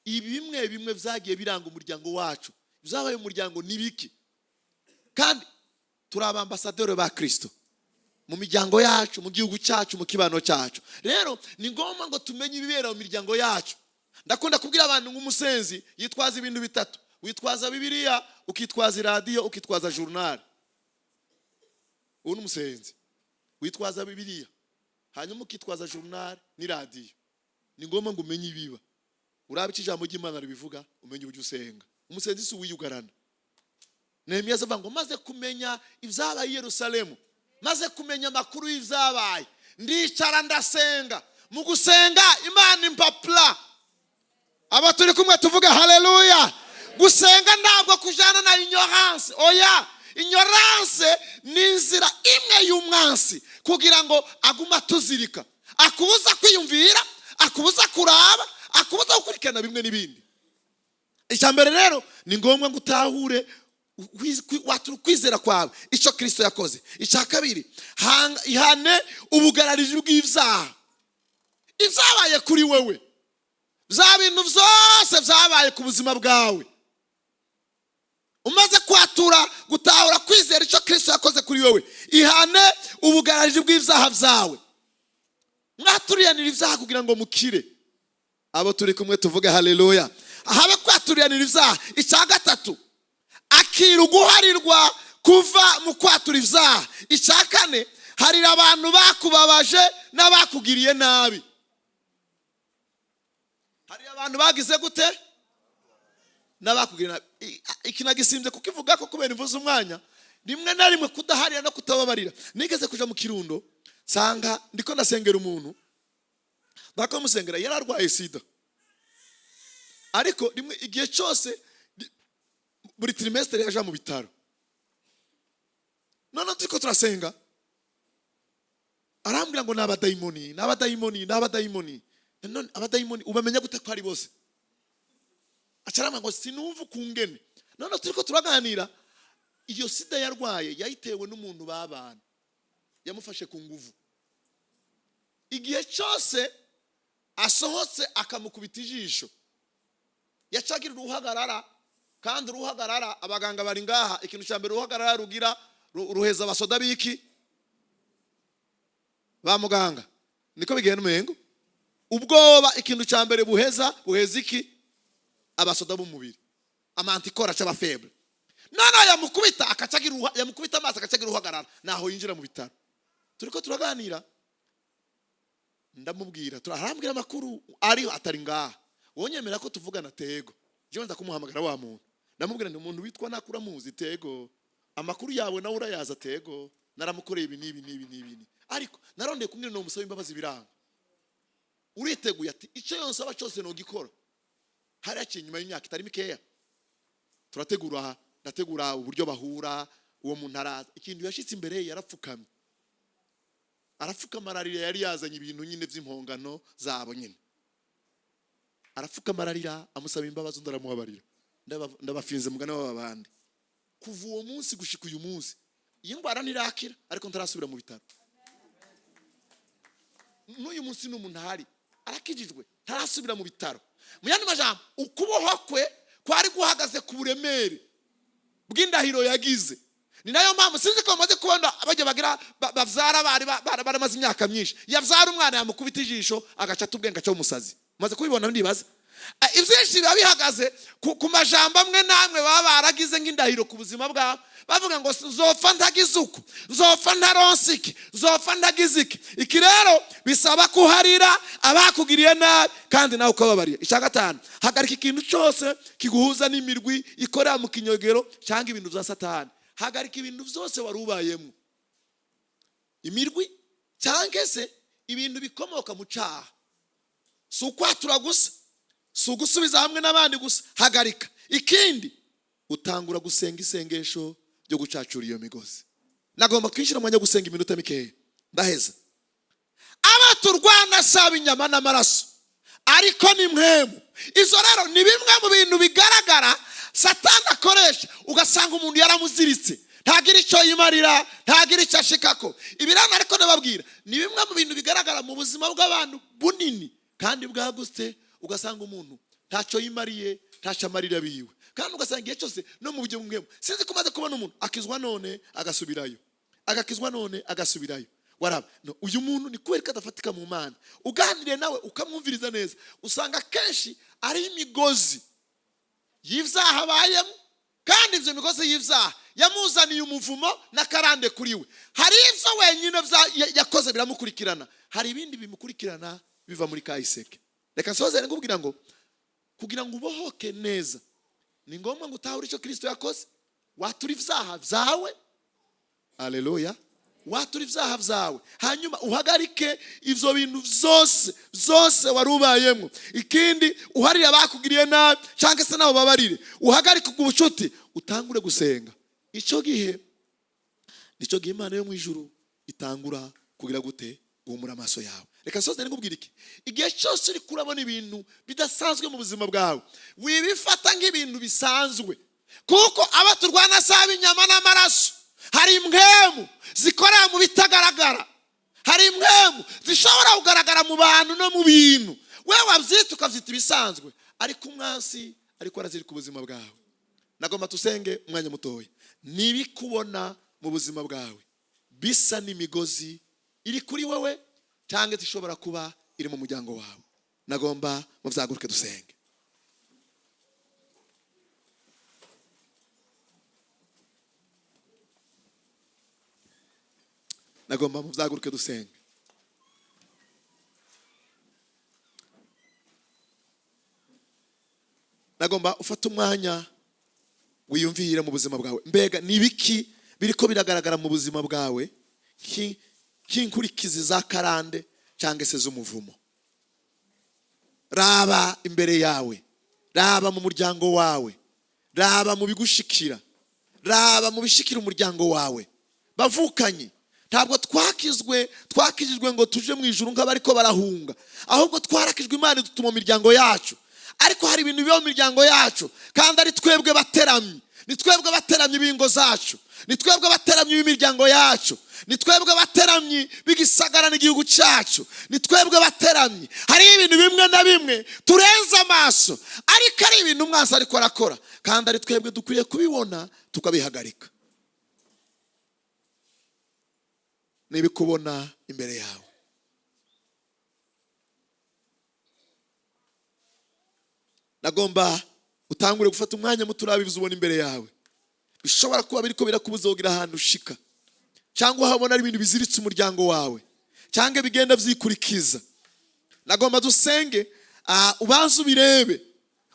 ibimwe bimwe byagiye biranga umuryango wacu, byabaye umuryango ni biki. Kandi turi abambasaderi ba Kirisito mu miryango yacu, mu gihugu cyacu, mu kibano cyacu. Rero ni ngombwa ngo tumenye ibibera mu miryango yacu. Ndakunda kubwira abantu nk'umusenzi yitwaza ibintu bitatu: witwaza Bibiliya, ukitwaza iradiyo, ukitwaza journal. Uwo ni umusenzi. Witwaza Bibiliya, hanyuma ukitwaza journal n'iradiyo. Ni ngombwa ngo umenye ibiba, urabe icyo ijambo ry'Imana ribivuga, umenye uburyo usenga. Umusenzi si uwiyugarana. Nehemiya avuga ngo: "Maze kumenya ibyabaye i Yerusalemu, maze kumenya amakuru y'ibyabaye, ndicara ndasenga. Mu gusenga Imana impa plan." Aba turi kumwe tuvuge haleluya. Gusenga ntabwo kujana na ignorance, oya. Ignorance ni inzira imwe y'umwansi kugira ngo agume atuzirika, akubuza kwiyumvira, akubuza kuraba, akubuza gukurikirana bimwe n'ibindi. Icya mbere rero, ni ngombwa ngo utahure watura ukwizera kwawe icyo Kirisito yakoze. Icya kabiri, ihane ubugarariji bw'ibyaha, ibyabaye kuri wewe, bya bintu byose byabaye ku buzima bwawe. Umaze kwatura, gutahura, kwizera icyo Kirisito yakoze kuri wewe, ihane ubugarariji bw'ibyaha byawe. Mwaturiranira ibyaha kugira ngo mukire. Abo turi kumwe tuvuge haleluya. Habe kwaturiranira ibyaha. Icya gatatu, akira uguharirwa kuva mu kwatura ibyaha. Icya kane, harira abantu bakubabaje n'abakugiriye nabi. Hari abantu bagize gute n'abakugiriye nabi. Iki nagisimbye kukivuga ko kubera imvuze umwanya. Rimwe na rimwe kudaharira no kutababarira. Nigeze kuja mu Kirundo, nsanga ndiko ndasengera umuntu, bakamusengera, yari arwaye sida, ariko rimwe igihe cyose buri trimestre yaja mu bitaro. None turiko turasenga, arambwira ngo ni abadayimoni, ni abadayimoni, ni abadayimoni. None abadayimoni ubamenya gute ko ari bose? Acarambwira ngo sinumva ukungene. None turiko turaganira, iyo sida yarwaye yayitewe n'umuntu babana yamufashe ku nguvu. Igihe cyose asohotse akamukubita ijisho, yacagira uruhagarara. Kandi uruhagarara, abaganga bari ngaha, ikintu cya mbere uruhagarara rugira, ruheza abasoda biki ba muganga. Niko bigenda umengo ubwoba, ikintu cya mbere buheza, buheza iki? Abasoda b'umubiri, ama anticorps aca aba faible. Noneho yamukubita akacagira yamukubita amaso akacagira uruhagarara, naho yinjira mu bitaro. Turiko turaganira, ndamubwira, arambwira amakuru ariho atari ngaha. Wonyemera ko tuvugana? Tego. Jewe nza kumuhamagara wa muntu, ndamubwira nti: "Umuntu witwa nakura muzi?" "Tego." "Amakuru yawe nawe urayaza?" "Tego, naramukoreye ibi n'ibi n'ibi n'ibi, ariko narondeye kumwe no musaba imbabazi biranga." "Uriteguye?" Ati: "Icyo yonsaba cyose nogikora." Hari haciye inyuma y'imyaka itari mikeya. Turategura, ndategura uburyo bahura. Uwo muntu araza. Ikintu yashitse imbere ye, yarapfukamye, arapfukama, ararira. Yari yazanye ibintu nyine by'impongano zabo nyine. Arapfukama, ararira, amusaba imbabazi, undi aramubabarira. Ndabafinze mugani w'abandi. Kuva uwo munsi gushika uyu munsi, iyi ndwara ntirakira, ariko ntarasubira mu bitaro. N'uyu munsi ni umuntu ahari, arakijijwe, ntarasubira mu bitaro. Mu yandi majambo, ukuboho kwe kwari guhagaze ku buremere bw'indahiro yagize. Ni nayo mpamvu sinzi ko bamaze kubona bajya bagira bavyara bari baramaze imyaka myinshi, yavyara umwana, yamukubita ijisho agaca atubwenga, agaca umusazi. Maze kubibona, ndibaza. Ibyinshi biba bihagaze ku majambo amwe n'amwe baba baragize nk'indahiro ku buzima bwabo. Bavuga ngo nzopfa ntagize uku, nzopfa ntaronse iki, nzopfa ntagize iki. Iki rero bisaba kuharira abakugiriye nabi kandi nawe ukababarira. Icya gatanu, hagarika ikintu cyose kiguhuza n'imirwi ikorera mu kinyogero cyangwa ibintu bya Satani. Hagarika ibintu byose wari ubayemo, imirwi cyangwa se ibintu bikomoka mu cyaha. Si ukwatura gusa, si ugusubiza hamwe n'abandi gusa, hagarika. Ikindi, utangura gusenga isengesho ryo gucacura iyo migozi. Nagomba kwinjira mu mwanya wo gusenga iminota mikeya, ndaheza. Aba turwana saba inyama n'amaraso, ariko ni mwemu. Izo rero ni bimwe mu bintu bigaragara Satani akoresha, ugasanga umuntu yaramuziritse, ntagira icyo yimarira, ntagira icyo ashikako. Ibi rero ariko ndababwira ni bimwe mu bintu bigaragara mu buzima bw'abantu bunini kandi bwagutse, ugasanga umuntu ntacyo yimariye, ntacyo amarira biwe, kandi ugasanga igihe cyose no mu buryo bumwe. Sinzi ko umaze kubona umuntu akizwa none agasubirayo, agakizwa none agasubirayo. Waraba no, uyu muntu ni kubera ko adafatika mu Mana. Uganiriye nawe ukamwumviriza neza, usanga kenshi ari imigozi y'ivyaha abayemo, kandi ivyo migozi y'ivyaha yamuzaniye umuvumo n'akarande kuri we. Hari ivyo wenyine yakoze biramukurikirana, hari ibindi bimukurikirana biva muri kahise ke. Reka nsoze nkubwira ngo kugira ngo ubohoke neza ni ngombwa ngo utahure icyo Kristo yakoze, watura ivyaha vyawe. Haleluya. Watura ivyaha vyawe, hanyuma uhagarike ivyo bintu vyose vyose wari ubayemo. Ikindi, uharire abakugiriye nabi cyangwa se nabo babarire, uhagarike ubwo bucuti, utangure gusenga. Icyo gihe nicyo gihe Imana yo mu ijuru itangura kugira gute? Guhumura amaso yawe. Reka nsoze nkubwire iki: igihe cyose uri kurabona ibintu bidasanzwe mu buzima bwawe, wibifata nk'ibintu bisanzwe, kuko aba turwana saba inyama n'amaraso. Hari impwemu zikorera mu bitagaragara, hari impwemu zishobora kugaragara mu bantu no mu bintu. Wewe wabyita ukabyita ibisanzwe, ariko umwansi ariko arazirika ubuzima bwawe. Nagomba tusenge umwanya mutoya. Nibikubona mu buzima bwawe bisa n'imigozi iri kuri wewe cyangwa ishobora kuba iri mu muryango wawe, nagomba muvyaguruke dusenge. Nagomba muvyaguruke dusenge. Nagomba ufate umwanya wiyumvire mu buzima bwawe. Mbega ni ibiki biriko biragaragara mu buzima bwawe nk'inkurikizi za karande cyangwa se z'umuvumo? Raba imbere yawe, raba mu muryango wawe, raba mu bigushikira, raba mu bishikira umuryango wawe. Bavukanye, ntabwo twakijijwe ngo tuje mu ijuru nk'abariko barahunga, ahubwo twarakijwe Imana idutuma mu miryango yacu. Ariko hari ibintu biba mu miryango yacu kandi ari twebwe bateramye, ni twebwe bateramye b'ingo zacu, ni twebwe bateramye b'imiryango yacu, ni twebwe bateramye b'igisagara n'igihugu cyacu, ni twebwe bateramye. Hari ibintu bimwe na bimwe turenza amaso, ariko ari ibintu umwanzi ariko arakora, kandi ari twebwe dukwiye kubibona tukabihagarika. Nibikubona imbere yawe, nagomba utangure gufata umwanya muto urabivuze ubona imbere yawe. Bishobora kuba biriko birakubuza kugira ahantu ushika, cyangwa uhabona ari ibintu biziritse umuryango wawe, cyangwa bigenda vyikurikiza. Nagomba dusenge, ubanze ubirebe.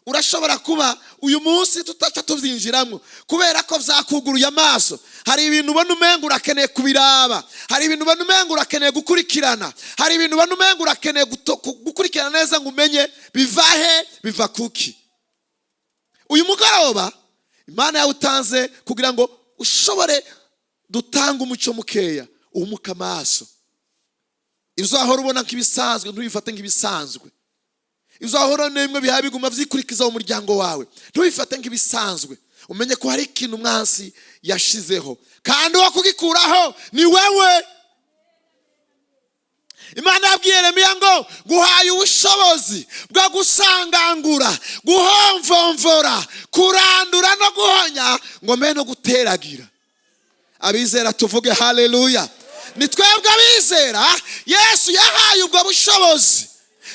Urashobora kuba uyu munsi tutaca tuvyinjiramwo kubera ko vyakuguruye amaso. Hari ibintu ubona umenga urakeneye kubiraba, hari ibintu ubona umenga urakeneye gukurikirana, hari ibintu ubona umenga urakeneye gukurikirana neza ngo umenye biva he, biva kuki. Uyu mugoroba Imana yawutanze kugira ngo ushobore dutanga umuco mukeya, uhumuke amaso. Ibyo wahora ubona nk'ibisanzwe ntubifate nk'ibisanzwe. Ibyo wahora n'imwe bihaye biguma vyikurikiza mu muryango wawe ntubifate nk'ibisanzwe. Umenye ko hari ikintu umwansi yashizeho, kandi uwo kugikuraho ni wewe. Imana yabwiye Yeremiya ngo guhaye ubushobozi bwo gusangangura, guhomvomvora, kurandura no guhonya, ngo mbe no guteragira. Abizera tuvuge haleluya. Ni twebwe abizera Yesu yahaye ubwo bushobozi,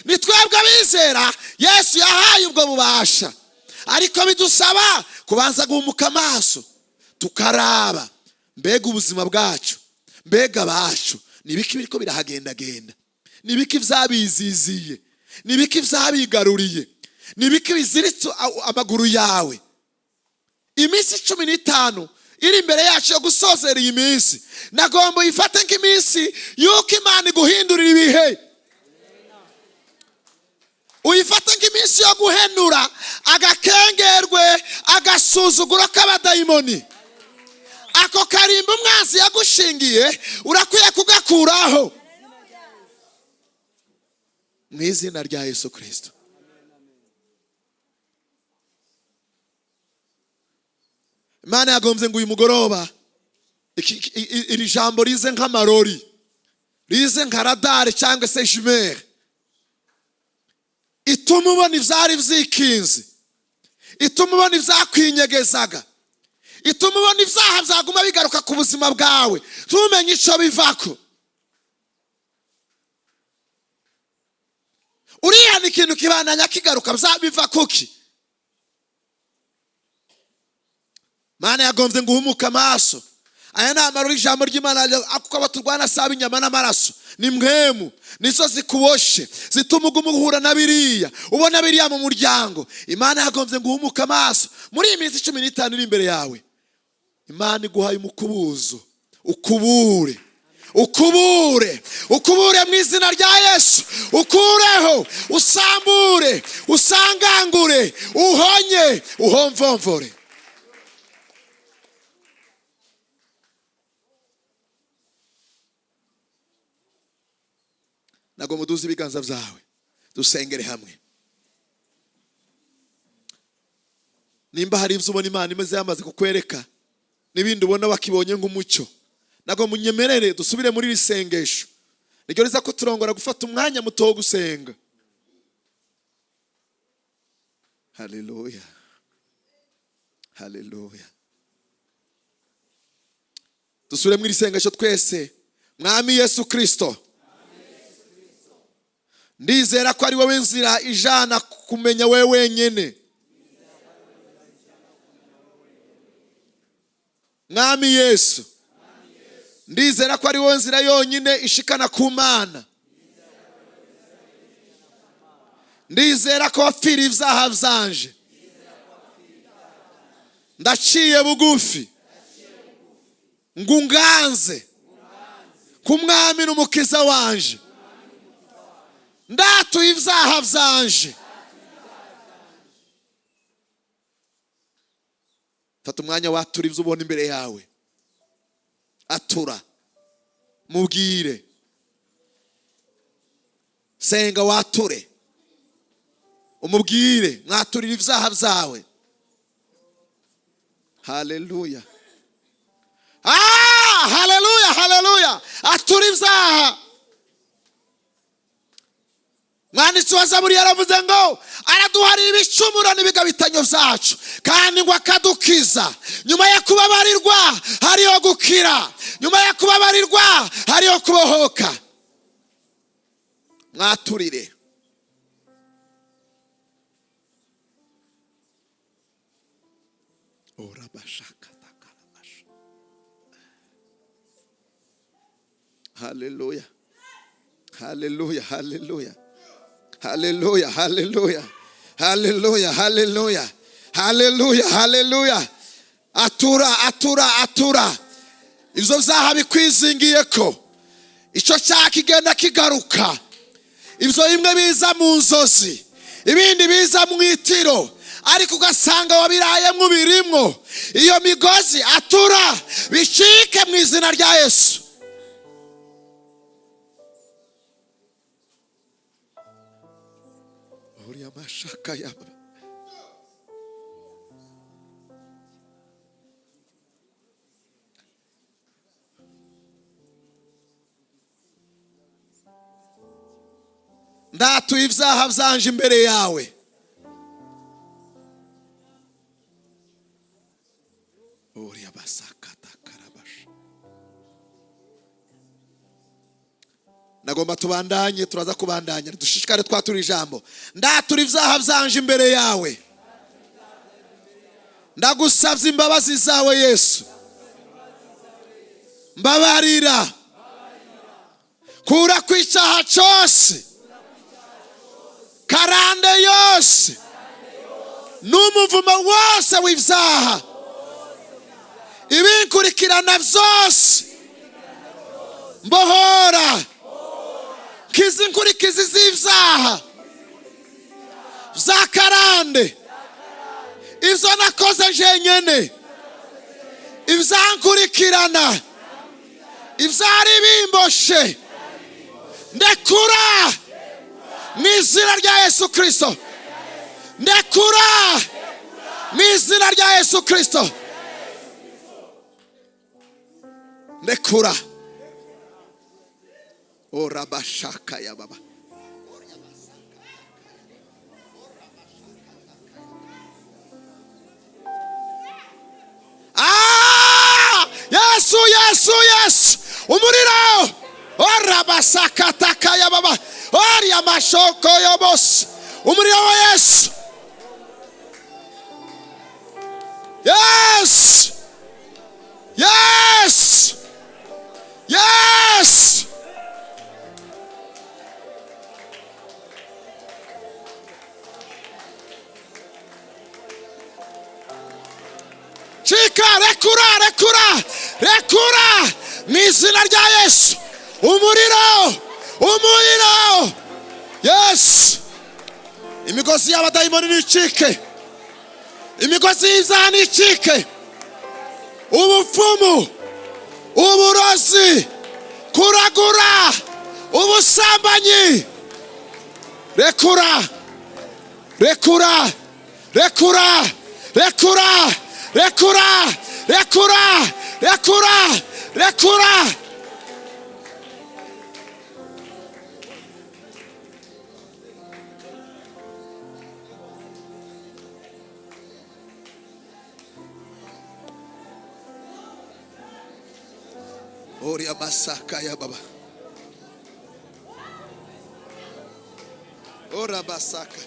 ni twebwe abizera Yesu yahaye ubwo bubasha. Ariko bidusaba kubanza guhumuka amaso, Tukaraba mbega ubuzima bwacu, mbega abacu, ni ibiki biriko birahagendagenda, ni ibiki vyabiziziye, ni ibiki vyabigaruriye, ni ibiki biziritse amaguru yawe. Iminsi 15 iri imbere yacu yo gusozera iyi minsi, nagomba uyifate nk'iminsi y'uko Imana iguhindurira ibihe. Uyifate nk'iminsi yo guhenura agakengerwe, agasuzuguro k'abadayimoni. Ako karimba umwanzi yagushingiye urakwiye kugakuraho mu izina rya Yesu Kristo. Imana yagombye ngo uyu mugoroba iri jambo rize nk'amarori, rize nka radari cyangwa se jumere, ituma ubona ivyari vyikinze, ituma ubona ivyakwinyegeza, ituma ubona ivyaha vyaguma bigaruka ku buzima bwawe ntumenye ico bivako. Urihana ikintu kibandanya kigaruka, biva kuki? Mana yagombye ngo uhumuke amaso. Aya ni amarori ijambo ry'Imana, kuko abo turwana si ab'inyama n'amaraso, ni mwemu nizo zikuboshe, zituma uguma uhura na biriya, ubona biriya mu muryango. Imana yagombye ngo uhumuke amaso muri iyi minsi 15 iri imbere yawe. Imana iguhaye umukubuzo, ukubure, ukubure, ukubure mu izina rya Yesu. Ukureho, usambure, usangangure, uhonye, uhomvomvore. Ntabwo muduze ibiganza byawe, dusengere hamwe. Nimba hari ibyo ubona Imana imeze yamaze kukwereka, n'ibindi ubona wakibonye nk'umucyo, ntabwo munyemerere dusubire muri iri sengesho. Niryo riza kuturongora gufata umwanya muto wo gusenga. Haleluya, haleluya. Dusubire muri iri sengesho twese. Mwami Yesu Kristo, ndizera ko ari wowe nzira ijana kumenya wewe wenyene. Mwami Yesu, ndizera ko ari wowe nzira yonyine ishikana ku Mana. Ndizera ko wapfiriye ivyaha vyanje. Ndaciye bugufi ngunganze ku Mwami n'Umukiza wanje. Ndatuye ivyaha vyanje. Fata umwanya watura ivyo ubona imbere yawe. Atura, mubwire, senga, wature, umubwire, mwaturire ivyaha vyawe. Haleluya, haleluya, haleluya. Atura ivyaha. Mwanditsi wa Zaburi yaravuze ngo araduhariye ibicumuro n'ibigabitanyo vyacu, kandi ngo akadukiza. Nyuma ya kubabarirwa hariho gukira, nyuma ya kubabarirwa hariho kubohoka. Mwaturire. Haleluya, haleluya, haleluya. Haleluya, haleluya, haleluya, haleluya, haleluya, haleluya. Atura, atura, atura. Ivyo vyaha bikwizingiyeko, ico cyaha kigenda kigaruka. Ivyo bimwe biza mu nzozi, ibindi biza mu itiro, ariko ugasanga wabirayemwo birimwo. Iyo migozi atura, bicike mu izina rya Yesu. Ndatuye ivyaha vyanje imbere yawe. Uriya basakata karabasha. Nagomba tubandanye, turaza kubandanya, dushishikare twatura ijambo. Ndatura ivyaha vyanje imbere yawe. Ndagusavye imbabazi zawe Yesu. Mbabarira. Kura ku icyaha cyose, karande yose, n'umuvumo wose w'ibyaha, ibinkurikirana byose, mbohora, nkiza inkurikizi z'ibyaha bya karande, izo nakoze jenyine, ibyankurikirana, ibyari bimboshe, ndekura mu izina rya Yesu Kristo, ndekura mu izina rya Yesu Kristo, ndekura. Orabashaka ya baba. Ah! Yesu, Yesu, Yesu! Umuriro! Orabasakataka ya baba. Oria mashoko yobos. Umuriro wa Yesu. Yes! Yes! Yes! Chika, rekura, rekura, rekura! Mu izina rya Yesu. Umuriro! Umuriro! Yes! Imigozi y'abadayimoni nicike. Imigozi y'ibyaha nicike. Ubupfumu, uburozi, kuragura, ubusambanyi. Rekura, rekura, rekura, rekura, rekura, rekura, rekura, rekura. Oria basaka ya baba. Ora basaka.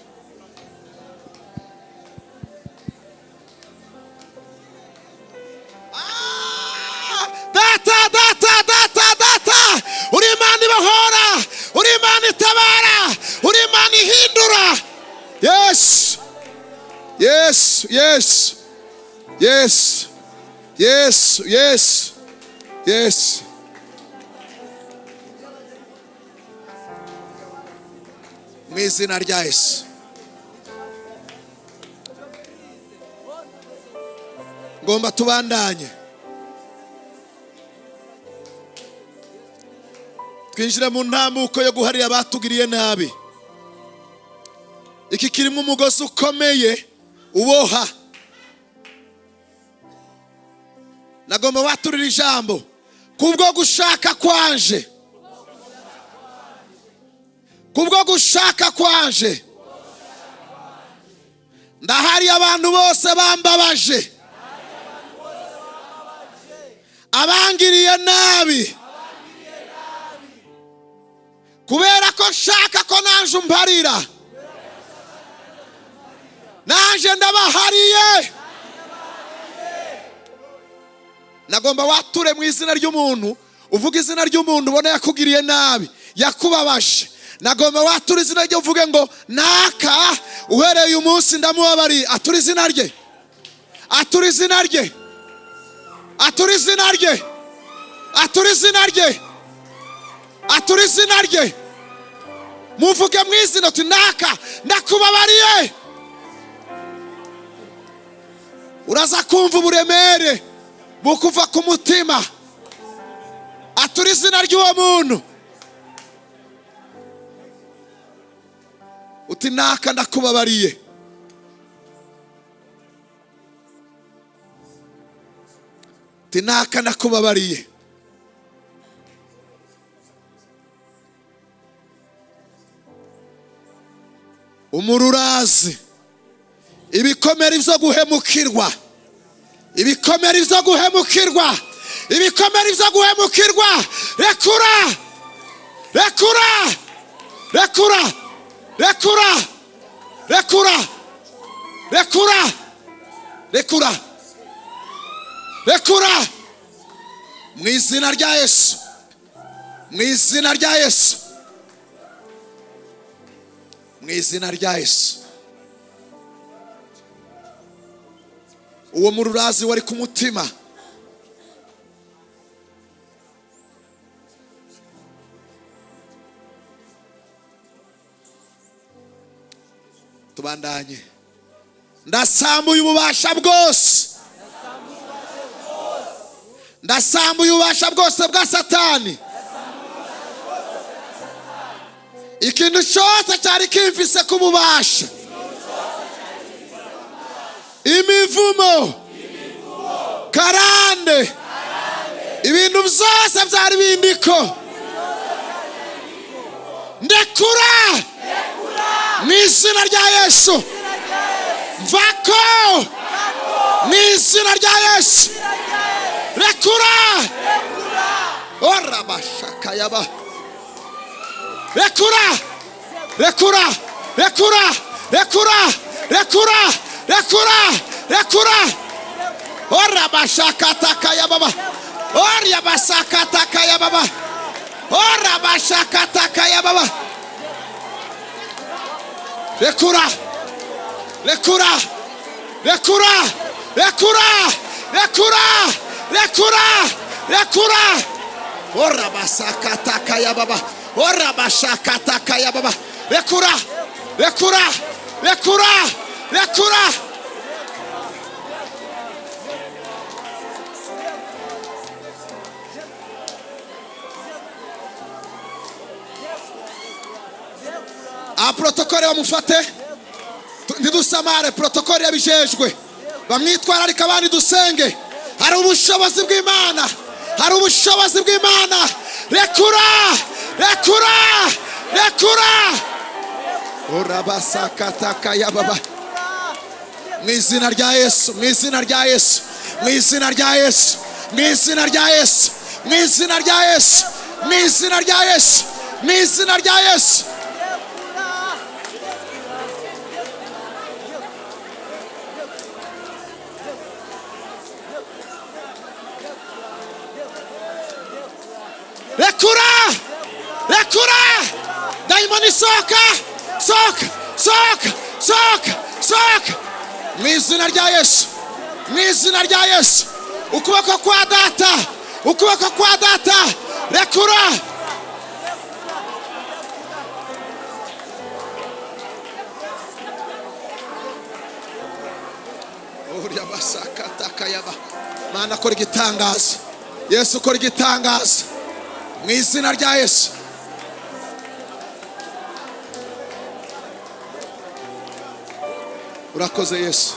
Ah! Data, data, data, data. Uri Imana ibahora, uri Imana itabara, uri Imana ihindura. Yes. Yes, yes. Yes. Yes, yes. Yes. Mu izina rya Yesu. Ngomba tubandanye. Twinjire mu ntambuko yo guharira abatugiriye nabi. Iki kirimo umugozi ukomeye uboha. Nagomba baturira ijambo kubwo gushaka kwanje, kubwo gushaka kwanje, ndahari abantu bose bambabaje, abangiriye nabi, kubera ko nshaka ko nanje umparira, nanje ndabahariye. Nagomba wature mu izina ry'umuntu, uvuga izina ry'umuntu ubona yakugiriye nabi, yakubabaje. Nagomba wature izina rye uvuge ngo naka uhereye uyu munsi ndamubabariye. Ature izina rye, ature izina rye, ature izina rye, ature izina rye, ature izina rye. Muvuge mu izina uti naka ndakubabariye. Uraza kumva uburemere bukuva ku mutima. Atura izina ry'uwo muntu uti naka ndakubabariye. Uti naka ndakubabariye. Umururazi, ibikomere byo guhemukirwa, ibikomere byo guhemukirwa, ibikomere byo guhemukirwa. Rekura, rekura, rekura, rekura, rekura, rekura, rekura, rekura. Mu izina rya Yesu, mu izina rya Yesu, mu izina rya Yesu. Uwo mururazi wari ku mutima, tubandanye. Ndasambuye ububasha bwose, ndasambuye ububasha bwose bwa Satani. Ikintu cyose cyari kimfise ku bubasha, imivumo, karande, ibintu byose byari bindiko, ndekura mu izina rya Yesu. Mvako mu izina rya Yesu. Rekura. Orabashakayaba. Rekura, rekura, rekura, rekura, rekura, rekura, rekura. Orabashakatakayababa. Orabashakatakayababa. Orabashakatakayababa. Rekura, rekura, rekura, rekura, rekura, rekura, rekura. Orabasakatakayababa. Orabashakatakayababa. Rekura, rekura, rekura, rekura. A protokole bamufate, ntidusamare. Protokole yabijejwe, bamwitwararika abandi dusenge. Hari ubushobozi bw'Imana, hari ubushobozi bw'Imana. Rekura, rekura, rekura. Orabasakatakayababa. Mu izina rya Yesu, mu izina rya Yesu, mu izina rya Yesu, mu izina rya Yesu, mu izina rya Yesu, mu izina rya Yesu, mu izina rya Yesu. Rekura, rekura. Daimoni sohoka, sohoka, sohoka, sohoka, sohoka. Mu izina rya Yesu, mu izina rya Yesu. Ukuboko kwa data, ukuboko kwa data. Rekura. Uriya basakatakayaba. Mana kora igitangaza, Yesu kora igitangaza mu izina rya Yesu. Urakoze Yesu.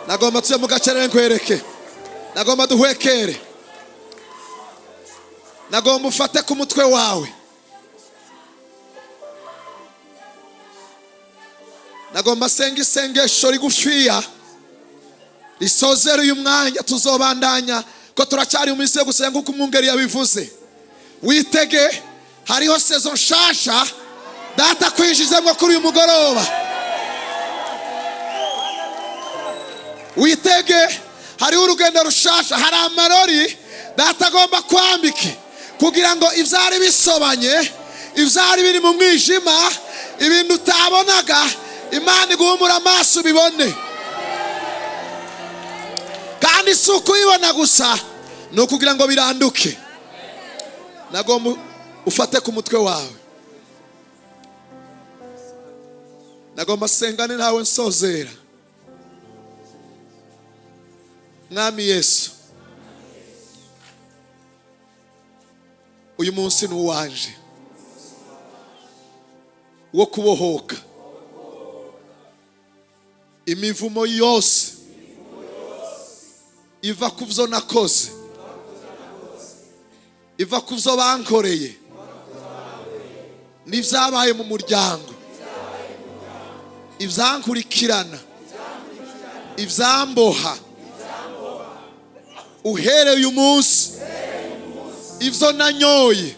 Nagomba tuze mu gacerere nkwereke, nagomba duhwekere, nagomba ufate ku mutwe wawe, nagomba senga isengesho rigufiya risozera uyu mwanya. Tuzobandanya ko turacyari mu minsi yo gusenga uko umwungeri yabivuze. Witege, hariho saison nshasha data kwinjizemo kuri uyu mugoroba. Witege, hariho urugendo rushasha, hari amarori data agomba kwambike kugira ngo ivyari bisobanye, ivyari biri mu mwijima, ibintu utabonaga, Imana iguhumura amaso ubibone. Kandi si ukubibona gusa, ni ukugira ngo biranduke. Nagomba ufate ku mutwe wawe, nagomba sengane nawe nsozera. Mwami Yesu, uyu munsi ni uwanje wo kubohoka imivumo yose iva ku byo nakoze, iva ku byo bankoreye n'ibyabaye mu muryango, ibyankurikirana, ibyamboha. Uhereye uyu munsi, ibyo nanyoye,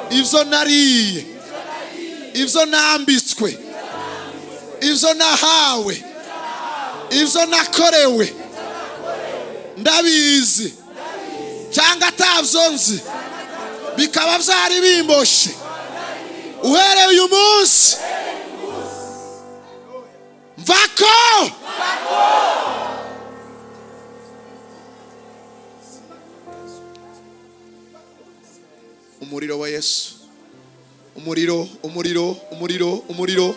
ibyo nariye, ibyo nambitswe, ibyo nahawe, ibyo nakorewe, ndabizi Cyangwa atavyo nzi, bikaba vyari bimboshe, uhereye uyu munsi mvako. Umuriro wa Yesu, umuriro, umuriro, umuriro, umuriro,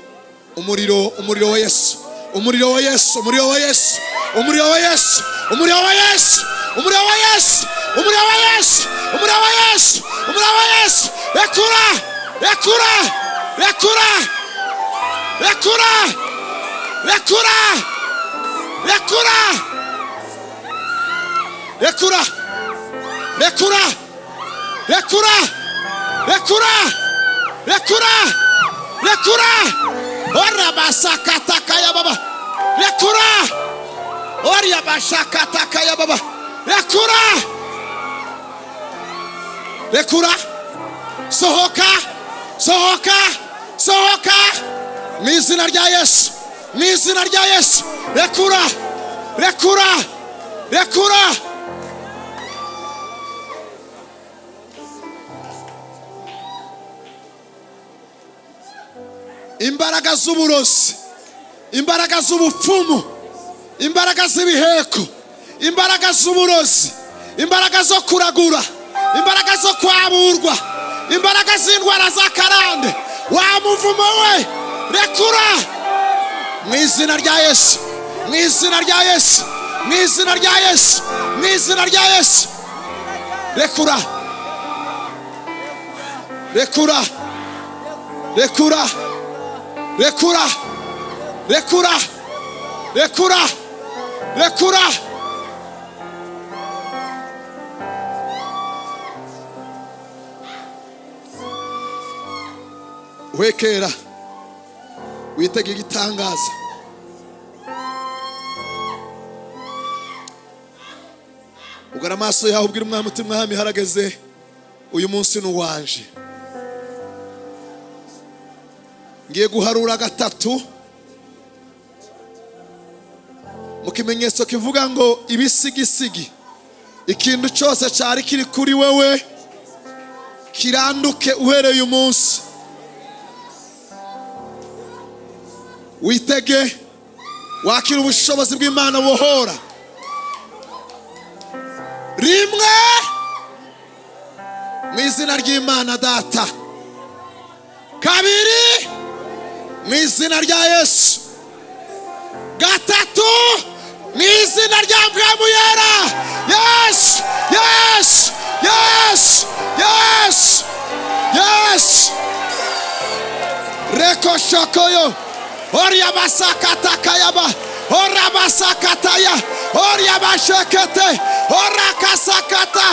umuriro, umuriro wa Yesu, umuriro wa Yesu, umuriro wa Yesu, umuriro wa Yesu, umuriro wa Yesu, umuriro wa Yesu, umuriro wa Yesu, umuriro wa Yesu, umuriro wa Yesu. Rekura, rekura, rekura, rekura, rekura, rekura, rekura, rekura, rekura, rekura, rekura, rekura. Orabasakatakaya baba, rekura. Oriabashakatakaya baba, rekura, rekura. Sohoka, sohoka, sohoka mu izina rya Yesu, mu izina rya Yesu. Rekura, rekura, rekura. Imbaraga z'uburozi, imbaraga z'ubupfumu, imbaraga z'ibiheko, imbaraga z'uburozi, imbaraga zo kuragura, imbaraga zo kwaburwa, imbaraga z'indwara z'akarande, wa muvumo we, rekura mu izina rya Yesu, mu izina rya Yesu, mu izina rya Yesu, mu izina rya Yesu. Rekura, rekura, rekura, rekura, rekura, rekura, rekura. Wekera witege igitangaza. Ugara amaso yawe ubwira umwami uti mwami harageze, uyu munsi ni uwanje. Ngiye guharura gatatu mu kimenyetso kivuga ngo ibisigisigi, ikintu cyose cyari kiri kuri wewe kiranduke uhereye uyu munsi. Witege wakira ubushobozi bw'Imana buhora. Rimwe mu izina ry'Imana Data, kabiri mu izina rya Yesu, gatatu mu izina rya Mpwemu Yera. Yes, yes, yes, yes, yes. Reko shokoyo. Oriabasakatakayaba, orabasakataya, oriabashekete, orakasakata.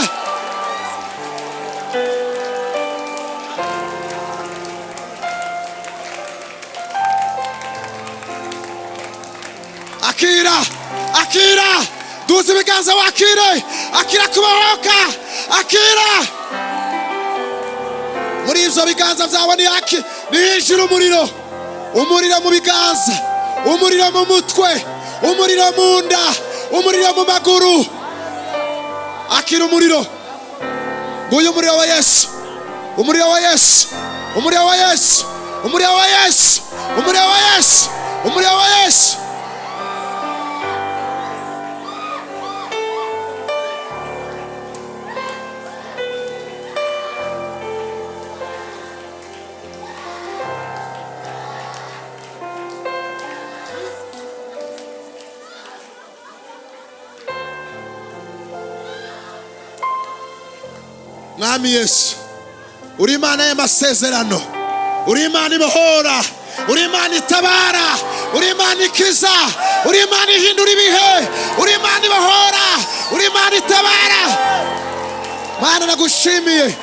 Akira, akira, duza ibiganza wakire, akira kubahoka, akira. Muri ivyo biganza vyawe ni haki, nihishira umuriro. Umuriro mu biganza, umuriro mu mutwe, umuriro mu nda, umuriro mu maguru. Akira umuriro. Nguyu umuriro wa Yesu, umuriro wa Yesu, umuriro wa Yesu, umuriro wa Yesu, umuriro wa Yesu, umuriro wa Yesu. Mwami Yesu, uri Imana y'amasezerano, uri Imana ibohora, uri Imana itabara, uri Imana ikiza, uri Imana ihindura ibihe, uri Imana ibohora, uri Imana itabara. Mana nagushimiye,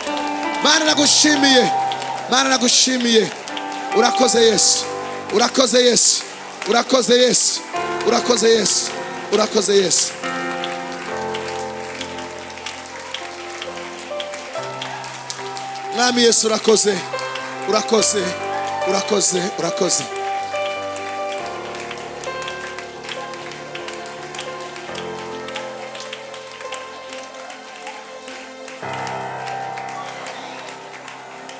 Mana nagushimiye, Mana nagushimiye. Urakoze Yesu, urakoze Yesu, urakoze Yesu, urakoze Yesu, urakoze Yesu. Mwami Yesu urakoze, urakoze, urakoze, urakoze.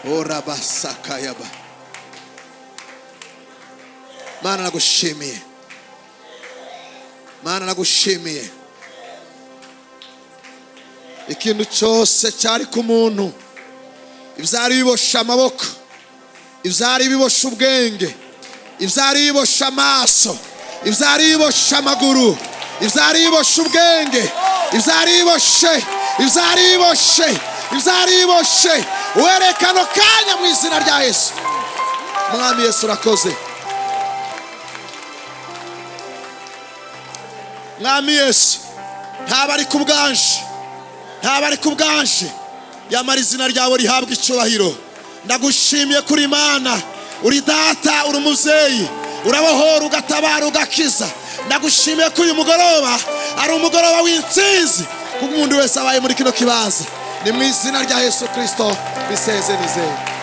Orabasakayaba. Mana, nagushimiye. Mana, nagushimiye. Ikintu cyose cyari ku muntu, ibyari biboshe amaboko, ibyari biboshe ubwenge, ibyari biboshe amaso, ibyari biboshe amaguru, ibyari biboshe ubwenge, ibyari biboshe, ibyari biboshe, ibyari biboshe, werekano kanya mu izina rya Yesu. Mwami Yesu, urakoze. Mwami Yesu, ntaba ari ku bwanje, ntaba ari ku bwanje, yamara izina ryawe rihabwa icyubahiro. Ndagushimiye kuri Imana, uri Data, uri umubyeyi, urabohora, ugatabara, ugakiza. Ndagushimiye ko uyu mugoroba ari umugoroba w'intsinzi kuko umuntu wese abaye muri kino kibanza. Ni mu izina rya Yesu Kirisito biseze nizeye.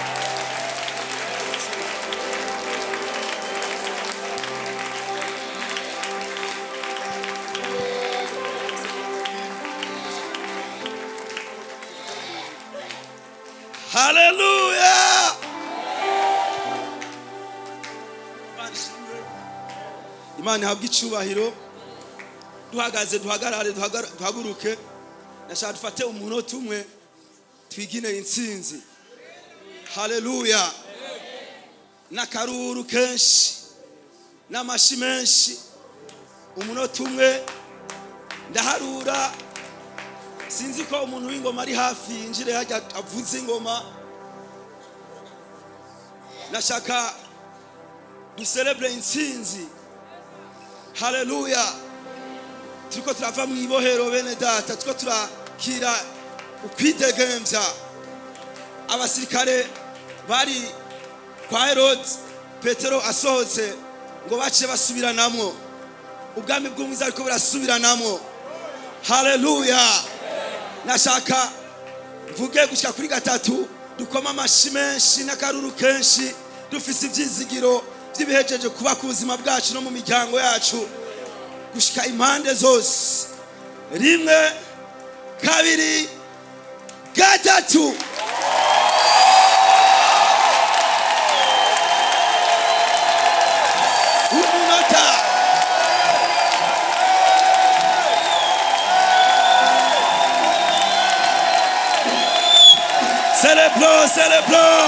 Haleluya! Imana ishimwe. Imana ihabwe icyubahiro. Duhagaze, duhagarare, duhaguruke. Ndashaka dufate umunota umwe twigine intsinzi. Haleluya! N'akaruru kenshi n'amashi menshi. Umunota umwe ndaharura. Sinzi ko umuntu w'ingoma ari hafi, yinjire hajya avuze ingoma. Ndashaka duserebure intsinzi. Haleluya! Turiko turava mu ibohero, bene Data, turiko turakira ukwidegembya. Abasirikare bari kwa Herode, Petero asohotse, ngo bace basubiranamwo. Ubwami bw'umwiza ariko burasubiranamwo. Haleluya! Nashaka mvuge gushyika kuri gatatu, dukoma amashi menshi n'akaruru kenshi, dufise ibyizigiro by'ibihejeje kuba ku buzima bwacu no mu miryango yacu gushyika impande zose. Rimwe, kabiri, gatatu. Umunota. Célébrons, célébrons,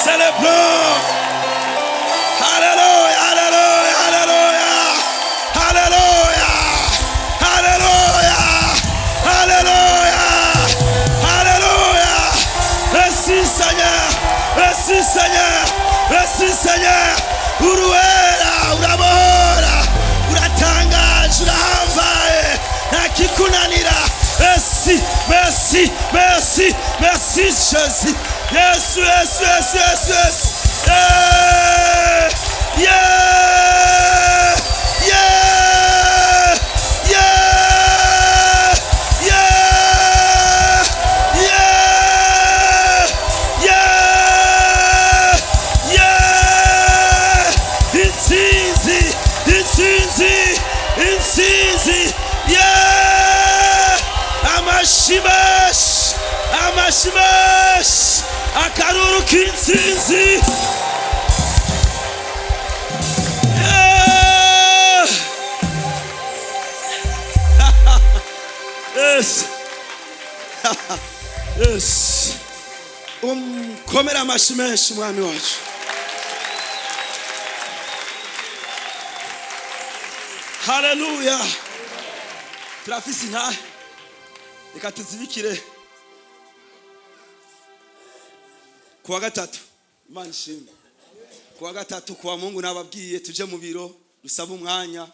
célébrons. Alléluia, alléluia, alléluia, alléluia, alléluia, alléluia, alléluia. Merci Seigneur, merci Seigneur, merci Seigneur. Uruwera, urabohora, uratangaje, urahambaye, nta kikunanira. Merci, merci, merci, merci Jésus. Yesu, Yesu, Yesu, Yesu, Yesu. Yeah, yeah, yeah, yeah, yeah, yeah, yeah. Intsinzi, intsinzi, intsinzi. Yeah. Amashimeshi, amashimeshi, akaruru k'intsinzi. Yeah. Yes. Yes. Umkomere amashi menshi umwami wacu. Haleluya! Turafise intahe, reka tuzibikire kuwa gatatu. Imana ishimwe. Kuwa gatatu, kuwa Mungu, nababwiye tuje mu biro dusabe umwanya.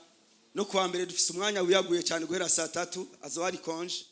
No kuwa mbere dufise umwanya wiyaguye cyane guhera saa 3, azoba ari konje.